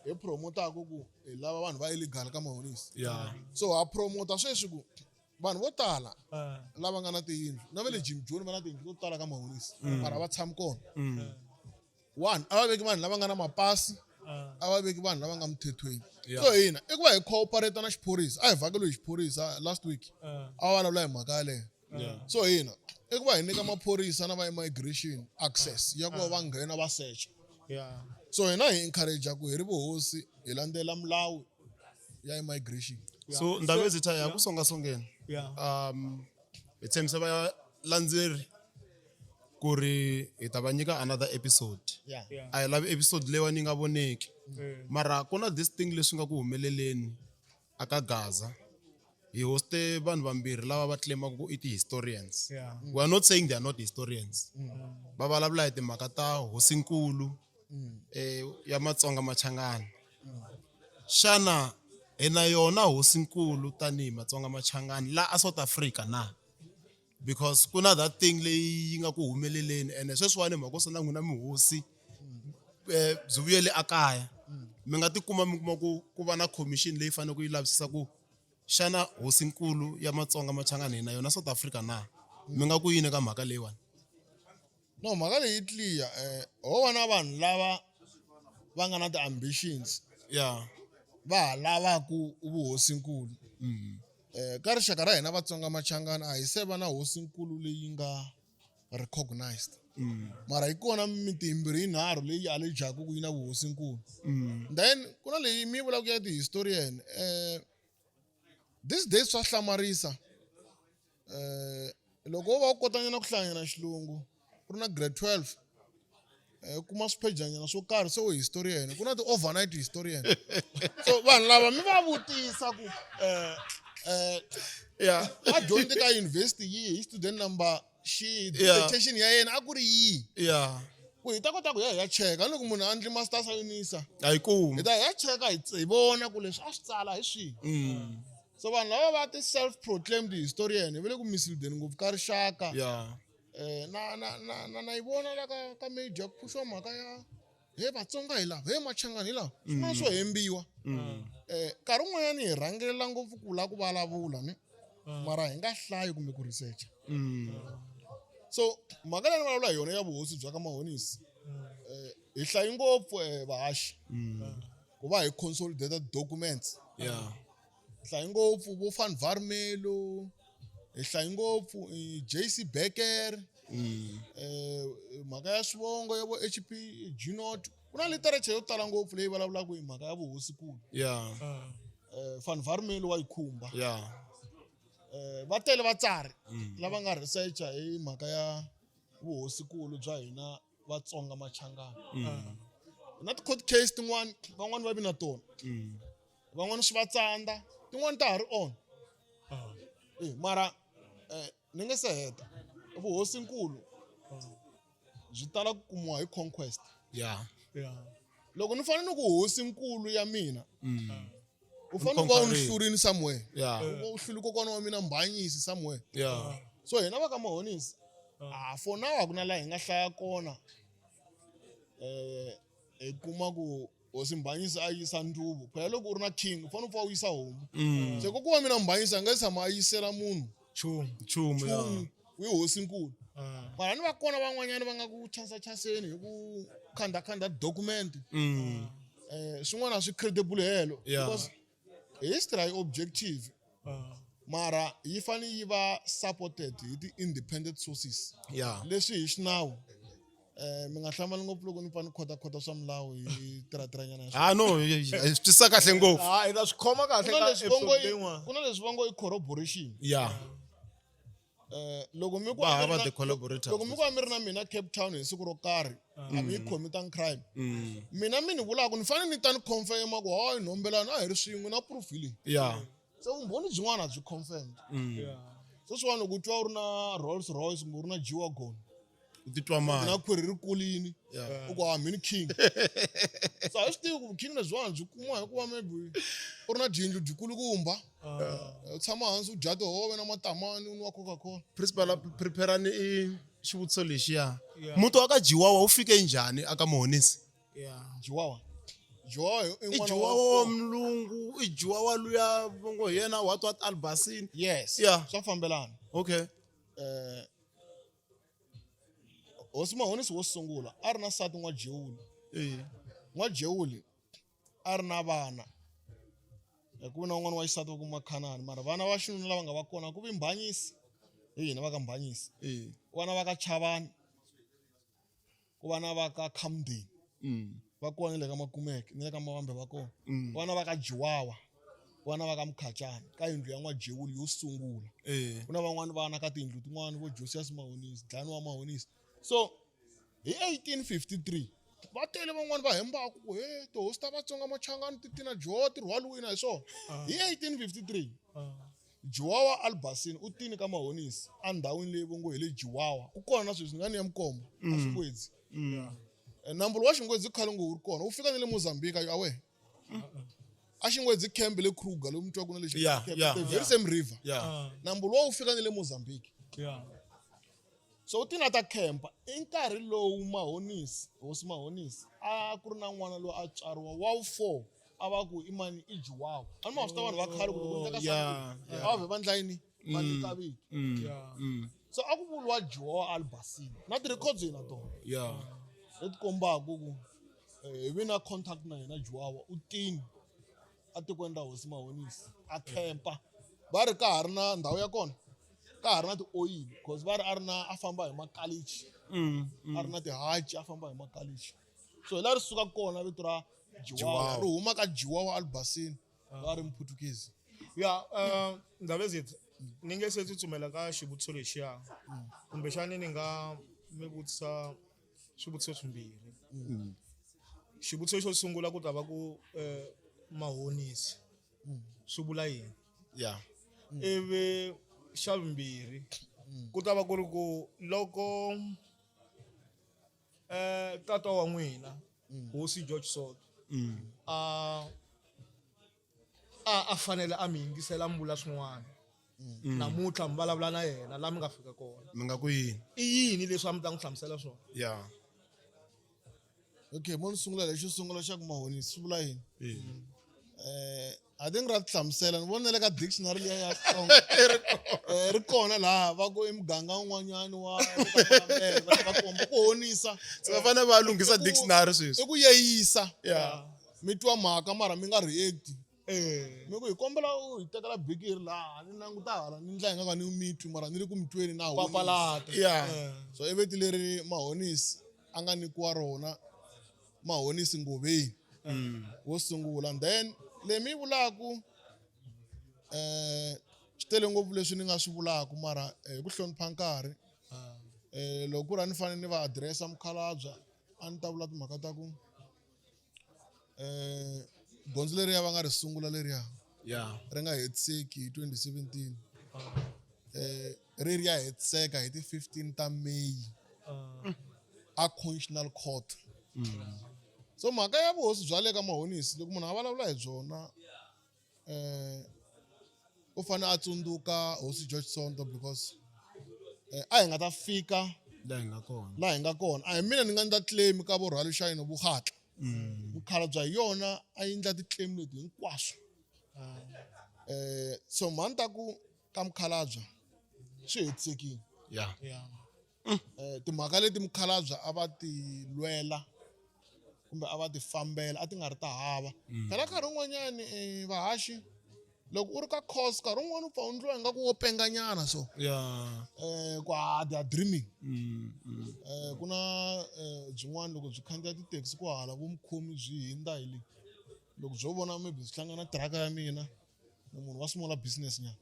Hi promotaka ku hi lava vanhu va illegal ka Mahonisi. So ha promota sweswi ku vanhu vo tala lava nga na tiyindlu na va le Jim Joni va na tiyindlu to tala ka Mahonisi mara va tshami kona. One, a va veki vanhu lava nga na mapasi, a va veki vanhu lava nga mithethweni. So hina i ku va hi cooperate na xiphorisa, a hi vhakeliwe hi xiphorisa last week, a va vulavula hi mhaka yaleyo. So hina i ku va hi nyika maphorisa na va immigration access ya ku va va nghena va search. So hina hi encourage ku hi ri vuhosi hi landzela milawu ya immigration. So Ndabezitha ya ku songasongeni. Hi tshembisa valandzeri ku ri hi ta va nyika another episode. A hi lavi episode leyiwani yi nga voneki. Mara ku na this thing leswi nga ku humeleleni aka Gaza. Hi hoste vanhu vambirhi lava va claimaka ku i ti-historians. We are not saying they are not historians. Va vulavula hi timhaka ta hosinkulu ya Matsonga Machangana. Xana hi na yona hosinkulu tanihi Matsonga Machangana la a South Africa na? Because ku na that thing leyi yi nga ku humeleleni ene sweswiwani mhaka swa na n'wina mihosi byi vuyele akaya. Mi nga tikuma mi kuma ku ku va na commission leyi faneleke yi lavisisa ku xana hosinkulu ya Matsonga Machangana hi na yona South Africa na? Mi nga ku yini ka mhaka leyiwani? No, mhaka leyi yi clear. Ho va na vanhu lava va nga na ti-ambitions. Va ha lavaku vuhosinkulu. Ka rixaka ra hina Vatsonga Machangana a hi se va na hosinkulu leyi nga recognized. Mara yi kona miti yimbirhi yinharhu leyi allegaku ku yi na vuhosinkulu. Then ku na leyi mi vulaka ya ti-historian. These days swa hlamarisa. Loko wo va u kotanyana ku hlayanyana xilungu ku ri na grade 12 kuma swiphejanyana swo karhi se u historian, ku na ti-overnight historian. So vanhu lava mi va vutisa ku a dyondze ka university yihi, hi student number xihi, dissertation ya yena a ku ri yihi. Ku hi ta kota ku ya hi ya cheka loko munhu a endli masters a UNISA. A yi kumi. Hi ta hi ya cheka hi vona ku leswi a swi tsala hi swihi. So vanhu lava va ti self-proclaimed historian va le ku misleadeni ngopfu ka rixaka. Na yi vona la ka media ku phuxiwa mhaka ya he Vatsonga hi lava, he Machangani hi lava. Swin'wana swo hembiwa. Nkarhi wun'wanyani hi rhangelela ngopfu ku lava ku vulavula ne, mara hi nga hlayi kumbe ku research. So mhaka leyi ni vulavula hi yona ya vuhosi bya ka Mahonisi, hi hlayi ngopfu vahaxi ku va hi consolidate documents. Hlayi ngopfu vo Van Varmelo, hi hlayi ngopfu JC Becker, mhaka ya swivongo ya vo HP Junot. Ku na literature yo tala ngopfu leyi vulavulaka hi mhaka ya vuhosikulu. Van Varmelo wa yi khumba. Va tele vatsari lava nga researcher hi mhaka ya vuhosikulu bya hina Vatsonga Machangana. Na ti-court case tin'wani van'wani va vi na tona. Van'wani swi va tsandza, tin'wani ta ha ri on. Mara ni nge se heta. Vuhosinkulu byi tala ku kumiwa hi conquest. Loko ni fanele ni ku hosinkulu ya mina, U fanele u va u ni hlurini somewhere. Yeah. U va u hluli kokwana wa mina Mbhanyisi somewhere. Yeah. So hina va ka Mahonisi ah for now a ku na laha hi nga hlaya kona hi kuma ku hosi Mbhanyisi a yisa ndluvu. Phela loko u ri na king u fanele u pfa u yisa homu. Se kokwa wa mina Mbhanyisi a nga se tshama a yisela munhu Nchumu. Nchumu yeah. nchumu u yi hosinkulu. Mara ni va kona van'wanyana va nga ku chasachaseni hi ku khandakhanda document. Swin'wana a swi credible helo because history a yi objective mara yi fanele yi va supported hi ti-independent sources. Leswi hi xinawu mi nga hlamali ngopfu loko ni pfa ni khotakhota swa milawu hi tiratiranyana ya swona. Ah no, hi swi twisisa kahle ngopfu. Ah, hi ta swi khoma kahle Ku na ka leswi va ngo episode i- leyin'wana. ku na leswi va ngo i corroboration. Loko mi ku Va a mi hava ri na- the collaborators. loko mi ku a mi ri na mina Cape Town hi siku ro karhi a mi yi commitanga crime. Mina mi ni vulaka ni fanele ni ta ni confirm ku hayi nhombelani a hi ri swin'we na proof hi leyi. Se vumbhoni byin'wana byi confirmed. Sweswiwani loko u twa u ri na Rolls Royce kumbe u ri na G-Wagon U titwa mani. Na khwiri ri kulini u ku ha mini king. So a swi tivi ku king lebyiwani byi kumiwa hikuva maybe u ri na dyindlu byi kulukumba. U tshama hansi u dya tihove na matamani u nwa Coca-Cola. Principal prepare-ani i xivutiso lexiya. Muti wa ka Jiwawa wu fike njhani aka Muhonisi? Jiwawa. Jiwawa i I n'wana wa Jiwawa wa mulungu, i Jiwawa luya va ngo hi yena what what Albasini. Yes. Swa fambelana. Okay. Hosi Mahonisi wo sungula a ri na nsati N'wajewuli. N'wajewuli a ri na vana. Ku na un'wana wa xisati va ku Makhanani, mara vana va xinuna lava nga va kona ku vi Mbhanyisi. Hi hina va ka Mbhanyisi. Ku va na va ka Chavani. Ku va na va ka Khamdeni. Va kona ni le ka Makumeke, ni le ka Mavambe va kona. Ku va na va ka Jiwawa. Ku va na va ka Mkhacani, ka yindlu ya N'wajewuli yo sungula. Ku na van'wani vana ka tiyindlu tin'wani vo Josias Mahonisi, Dlani wa Mahonisi. So hi 1853 va tele van'wani va hembaka ku he tihosi ta Vatsonga Machangani ti tina Jiwawa ti rhwaliwile hi swona. Hi 1853 Jiwawa Albasini u tini ka Mahonisi endhawini leyi vo ngo hi le Jiwawa. Ku kona na sweswi ni nga ni ya Mkomba a Xingwedzi. Nambu lowa Xingwedzi khale ngo wu ri kona wu fika ni le Mozambique ayo aware. A Xingwedzi camp le Kruger lomu twa ku na le Xingwedzi camp, the very same river. Nambu lowa wu fika ni le Mozambique. So u tina ta camp i nkarhi lowu Mahonisi, hosi Mahonisi a ku ri na n'wana loyi a tswariwa wa wu 4 a va ku i mani i Jiwawa. A ni ma swi tiva vanhu va khale ku loko ndleka a va vhe va ndla yini va nyika vito. So a ku vuriwa Jiwawa Albasini na ti-records hi na tona. Leti kombaka ku hi vi na contact na yena Jiwawa u tini a tikweni ra hosi Mahonisi a campa. Va ri ka ha ri na ndhawu ya kona ka ha ri na ti-oil cause va ri a ri na a famba hi makalichi. A ri na tihaci a famba hi makalichi. So hi laha ri suka kona vito ra Jiwawa. Ri huma ka Jiwawa Albasini va ri Mputukezi. Ndabezitha ni nge se tsutsumela ka xivutiso lexiya. Kumbexani ni nga mi vutisa swivutiso swimbirhi. Xivutiso xo sungula ku ta va ku Mahonisi swi vula yini? Ivi xa vumbirhi ku ta va ku ri ku loko tata wa n'wina hosi George Soto a fanele a mi yingisela mi vula swin'wana. Namuntlha mi vulavula na yena laha mi nga fika kona. Mi nga ku yini? I yini leswi a mi ta n'wi hlamusela swona? Okay, mo ni sungula lexo sungula xa ku Mahonisi swi vula yini? I think ra ti hlamusela ni vona le ka dictionary liya ya Xitsonga. Ri kona laha va ku i muganga wun'wanyani wa va va komba ku honisa. Se va fanele va lunghisa dictionary sweswi. I ku yeyisa. Mi twa mhaka mara mi nga react. Mi ku hi kombela u hi tekela bikiri laha ni languta hala ni ndla hi nga ka ni mi twi mara ni ri ku mi tweni na honisa. Papalata. So i vito leri Mahonisi a nga nyikiwa rona Mahonisi Ngoveni. Wo sungula. And then leyi mi yi vulaku swi tele ngopfu leswi ni nga swi vulaku mara hi ku hlonipha nkarhi loko ku ri a ni fanele ni va address-a mukhalabye a ni ta vula timhaka ta ku gondzo leriya va nga ri sungula leriya ri nga hetiseki hi 2017 ri ri ya hetiseka hi ti 15 ta May a Constitutional Court. So mhaka ya vuhosi bya le ka Mahonisi loko munhu a vulavula hi byona U fanele a tsundzuka hosi George Sonto because a hi nga ta fika laha hi nga kona laha hi nga kona a hi mina ni nga ndla claim ka vo Rhwalo Shayino Vuhatla mukhalabye hi yona a yi ndla ti-claim leti hinkwaswo so mhani ta ku ka mukhalabye swi hetisekile ya Timhaka leti mukhalabye a va ti lwela kumbe a va ti fambela a ti nga ri ta hava phela nkarhi wun'wanyani vahaxi loko u ri ka course nkarhi wun'wani u pfa u ndliwa ingaku wo penga nyana so ku a they are dreaming ku na byin'wana loko byi khandziya tithekisi ku hala vo mukhomi byi hundza hi le loko byo vona maybe byi hlangana tiraka ya mina ni munhu wa smaller business nyana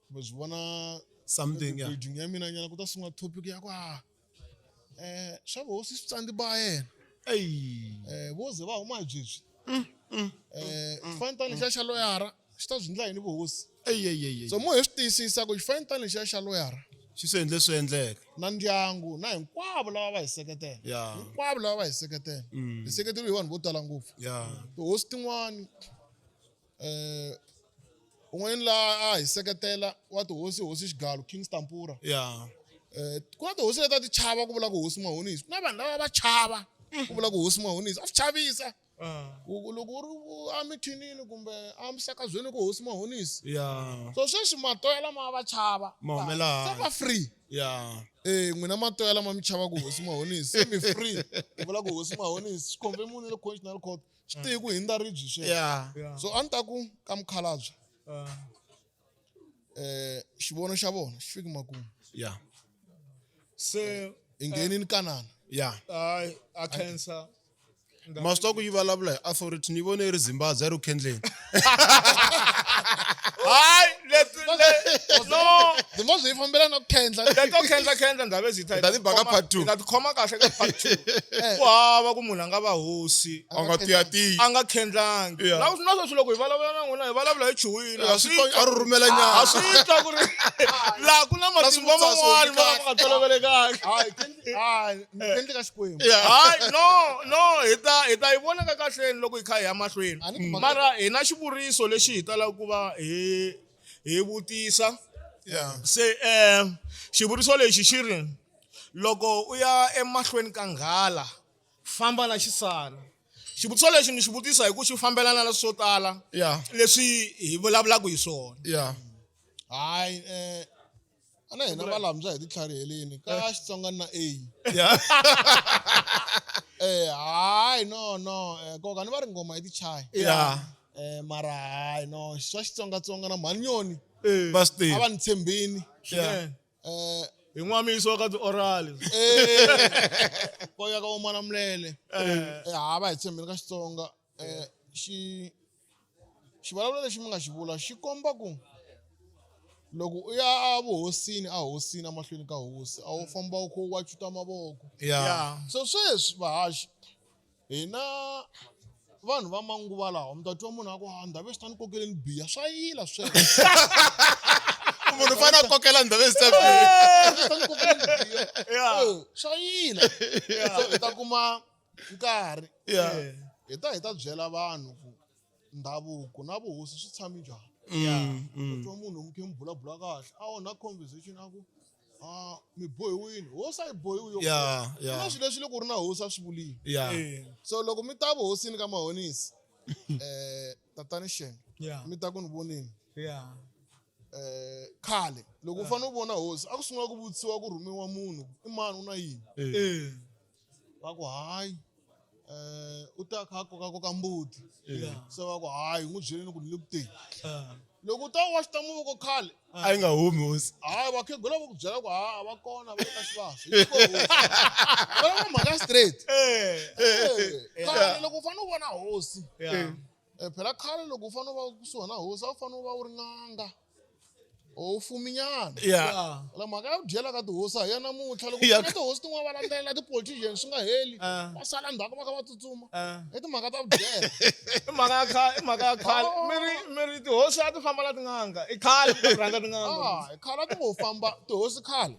kumbe byi vona something yeah. building ya mina nyana ku ta sungula topic ya ku a swa vuhosi swi tsandzi ba yena Ey. Vo ze va huma hi byebyi xifanitani lexiya xa loyara xi ta byi ndla yini vuhosi Ey, ey, ey, ey. So mo hi swi tiyisisa ku xifanitani lexiya xa loyara xi swi endle swi endleka na ndyangu na hinkwavo lava va hi seketela hinkwavo lava va hi seketela hi seketeriwe hi vanhu vo tala ngopfu tihosi tin'wani Un'wanyana la a hi seketela wa tihosi hosi Xigalo King Stampura ku na tihosi leti a ti chava ku vula ku hosi Mahonisi ku na vanhu lava va chava ku vula ku hosi Mahonisi a swi chavisa ku loko u ri emithinini kumbe emisakazweni ku hosi Mahonisi so sweswi matoya lama va chava Ma humela se va free n'wina matoya lama mi chava ku hosi Mahonisi se mi free ku vula ku hosi Mahonisi swi khombe mune le constitutional court swi tiyi ku hindza ribye sweswo so a ni ta ku ka mukhalabye xivono xa vona xi fiki makumu Se hi nghenini kanana hayi a khensa Ma swi tiva ku yi vulavula hi authority ni vone yi ri Zimbabwe a yi ri ku khendleni. Hayi leti no Zimbabwe yi fambelana na ku khendla. Leto khendla khendla ndhawu ezi Hi ta ti baka part 2. Hi ta ti khoma kahle ka part 2. Ku hava ku munhu a nga va hosi. A nga tiyatiyi. A nga khendlangi. Na na sweswi loko hi vulavula na n'wina hi vulavula hi chuhile. A swi a rhurhumela nyana. A swi twa ku ri laha ku na matimba man'wana ma nga tolovelekanga. Hayi hayi ni endle ka Xikwembu. Hayi no no hi ta hi ta yi vona ka kahleni loko hi kha hi ya mahlweni. Mara hi na xivuriso lexi hi talaka ku va hi hi vutisa. Se xivuriso lexi xi ri loko u ya emahlweni ka nghala famba na xisana. Xivutiso lexi ni xi vutisa hi ku xi fambelana na swo tala leswi hi vulavulaka hi swona. Hayi a na hina valambya hi ti tlhariheleni ka Xitsonga na A. Hayi no no koka ni va ri nghoma i ti chayi. Mara hayi no swa Xitsongatsonga na mhani Nyoni Va swi tiva. a va ni tshembini. Hi n'wamisi ka ti-oral. Ko ya ka vo Malamulele. Ha va hi tshembini ka Xitsonga. Xi xivulavulelo lexi mi nga xi vula xi komba ku loko u ya evuhosini ehosini emahlweni ka hosi a wu famba u kha u wachuta mavoko. So sweswi vahaxi hina vanhu va manguva lawa mi ta twa munhu a ku ha ndhawu swi ta ni kokeleni biya swa yila sweswo. Munhu u fanele a kokela ndhawu swi ta ni kokeleni biya. Swa yila. So hi ta kuma nkarhi hi ta hi ta byela vanhu ku ndhavuko na vuhosi swi tshame njhani. U twa munhu mi khe mi bulabula kahle a onha conversation a ku a mi bohiwini hosi a yi bohiwi yo ku na swilo leswi loko u ri na hosi a swi vuliwi. So loko mi ta vuhosini ka Mahonisi tatani Shenge mi ta ku ni voneni khale loko u fanele u vona hosi a ku sungula ku vutisiwa ku rhumiwa munhu i mani u na yini va ku hayi u ta kha a kokakoka mbuti se va ku hayi n'wi byeleni ku ni le ku teni loko u ta wa xita mavoko khale a yi nga humi hosi hayi vakhegula va ku byela ku ha va kona va le ka xivasa yi ko hosi va lava mhaka straight khale loko u fanele u vona hosi phela khale loko u fanele u va kusuhi na hosi a wu fanele u va u ri n'anga or u fuminyana la mhaka ya ku dyela ka tihosi a hi ya namuntlha loko na tihosi tin'wana va landzelela ti-politician swi nga heli va sala ndzhaku va kha va tsutsuma i timhaka ta ku dyela i mhaka ya khale i mhaka ya khale mi ri mi ri tihosi a ti famba na tin'anga i khale ku rhanga tin'anga i khale a ti ngo famba tihosi khale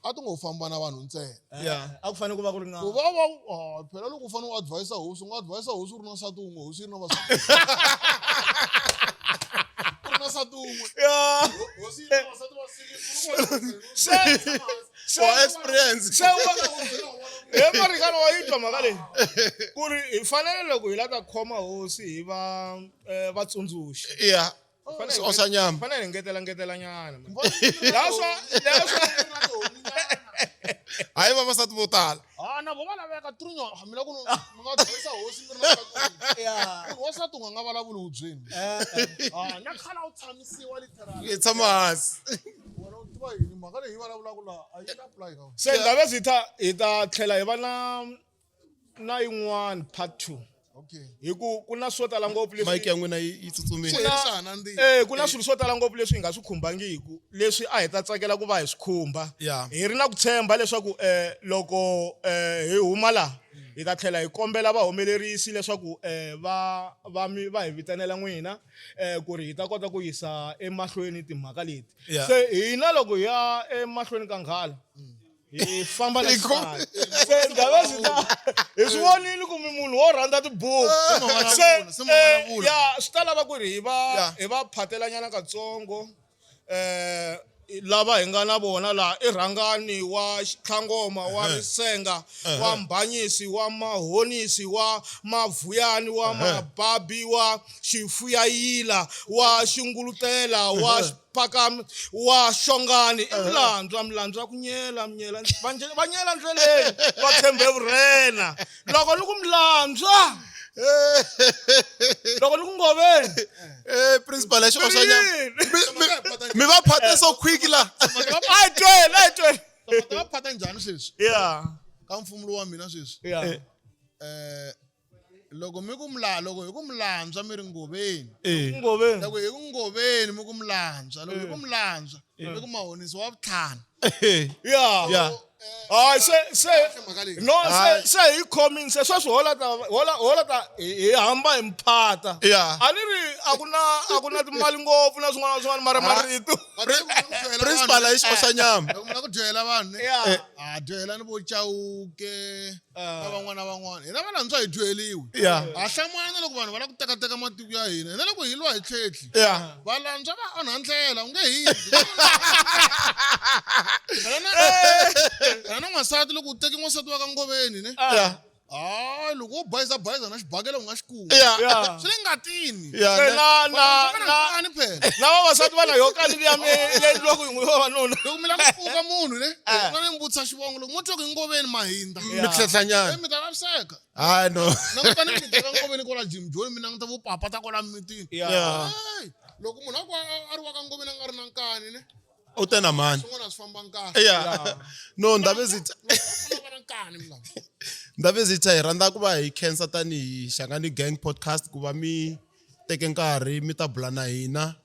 a ti ngo famba na vanhu ntsena a ku fanele ku va ku ri n'anga ku va va phela loko u fanele u advise hosi u nga advise hosi u ri na nsati wun'we hosi yi ri na vasati. wun'we Ya. Hosi yi na vavasati va six, Se Wa experience. se he marikana wa yi twa mhaka leyi ku ri hi fanele loko hi la ta khoma hosi hi va vatsundzuxi Yeah. Swi oxa nyama. fanele hi ngetela ngetela nyana man. Laha swa Hayi vavasati vo tala. Ah, na vo va laveka trunyo mi la ku mi nga dlayisa hosi mi ri na nsati munhu wa nsati u nga nga vulavuli hubyeni ah na khale a wu tshamisiwa literally Yi tshama hansi. wena u tiva yini mhaka leyi yi vulavulaka laha a yi apply ka wena se ndhawu hi hi ta tlhela hi va na yin'wana part 2 okay hi ku ku na swo tala ngopfu leswi Mic ya n'wina yi tsutsumile. Ku na- nandziha. Eh, ku na swilo swo tala ngopfu leswi hi nga swi khumbangiku leswi a hi ta tsakela ku va hi swi khumba Yeah. hi ri na ku tshemba leswaku loko hi huma laha hi ta tlhela hi kombela vahumelerisi leswaku va va mi va hi vitanela n'wina ku ri hi ta kota ku yisa emahlweni timhaka leti Yeah. se hina loko hi ya emahlweni ka nghala hi famba na Hi khom- xitalo. Se ndhawu swi ta hi swi vonile ku mi munhu wo rhandza tibuku se Se ma vulavula. ya swi ta lava ku ri hi va Yeah. hi va phatelanyana katsongo lava hi nga na vona laha i rhangani wa Tlhangoma wa Risenga wa Mbanyisi wa Mahonisi wa Mavuyani wa Mababi wa Xifuyayila wa Xingulutela wa Xipakami wa Xongani i milandzu milandzu ya ku nyela minyela va nyela ndleleni va tshembe vurhena loko ni ku milandzwa loko ni ku ngoveni Eh principal ya xi oxa nyama. yini? Mi va phate so quick la. a hi tweli a hi tweli ta va phata njhani sweswi yeah ka mfumo lowu wa mina sweswi yeah loko mi ku mula loko hi ku mulandzwa mi ri ngoveni ngoveni loko hi ku ngoveni mi ku mulandzwa loko hi ku mulandzwa mi ku mahonisi wa vutlhanu yeah Yeah. hayi se se mhaka leyi. no se se hi khomini se sweswi hola ta hola hola ta hi hamba hi mphata Yeah. a ni ri a ku na a ku na timali ngopfu na swin'wana na swin'wana mara marito Principal a yi xi oxa nyama. loko mi lava ku dyela vanhu ne Yeah. a dyela ni vo Chauke na van'wana na van'wana hina valandzwa hi dyeliwi Yeah. ha hlamana loko vanhu va lava ku tekateka matiko ya hina hina loko hi lwa hi tlhetlhi Yeah. valandzwa va onha ndlela u nge hi phela na n'wansati loko u teke n'wansati wa ka ngoveni ne Yeah. hayi loko wo bayiza bayiza na xibakele u nga xi kumi Yeah. Yeah. swi le ngatini Yeah. Se na na Valandzwa va na na nkani phela na vavasati va na yo kali liya mi leyi loko yi n'wi vavanuna loko mi lava ku pfuka munhu ne u nga ni vutisa xivongo loko mo twa ku i ngoveni mahinda Mi tlhetlhanyana. mi ta vaviseka Hayi no. langutani mi teka ngoveni kwala Jim Joni mi languta vo papa ta kwala mimitini Yeah. Hey, loko munhu a ku a ri wa ka ngoveni a nga ri na nkani ne U te na mani. swin'wana a swi fambanga kahle Yeah. No Ndabezitha. va na nkani mi lava Ndabezitha hi rhandza ku va hi khensa tanihi Shangani Gang Podcast ku va mi teke nkarhi mi ta bula na hina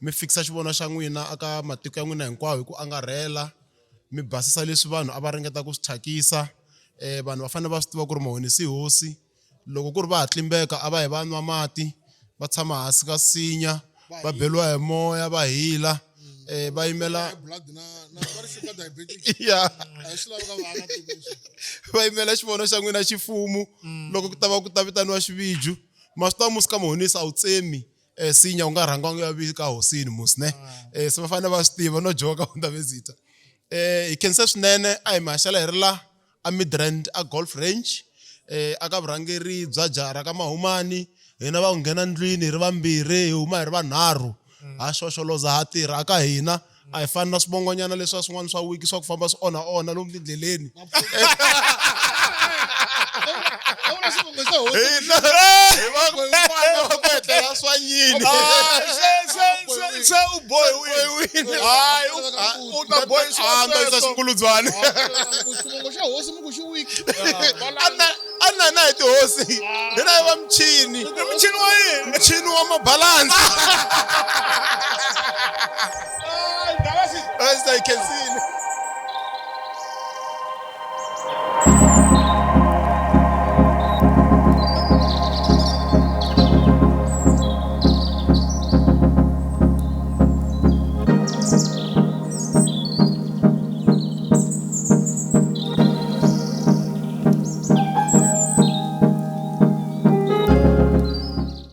mi fikisa xivono xa n'wina aka matiko ya n'wina hinkwawo hi ku angarhela mi basisa leswi vanhu a va ringeta ku swi thyakisa vanhu va fanele va swi tiva ku ri mahonisi hosi loko ku ri va ha tlimbeka a va hi va nwa mati va tshama hansi ka sinya va beliwa hi moya va hila va yimela High blood na na va ri sugar diabetic ya a hi swi lavi ka vaakatiko leswi va yimela xivono xa n'wina xifumu loko ku ta va ku ta vitaniwa xiviju ma swi tiva musi ka muhonisi a wu tsemi sinya u nga rhangangi u ya vika hosini musi ne se va fanele va swi tiva no joka Ndabezitha hi khensa swinene a hi mi haxela hi ri la a Midrand a Golf Range aka vurhangeri bya jara ka Mahumani hina va ku nghena ndlwini hi ri vambirhi hi huma hi ri vanharhu ha xoxoloza ha tirha aka hina a hi fani na swivongonyana leswiya swin'wana swa wiki swa ku famba swi onha onha lomu tindleleni hina hi va va ku etlela swa nyini se u bohiwile hayi u ta bohisiwa a ni ta yisa xingulubyana xivongo xa hosi mi ku xi wiki a na na hi tihosi hina hi va michini i muchini wa yini michini wa mabalansi Hayi, ndaba As I can see.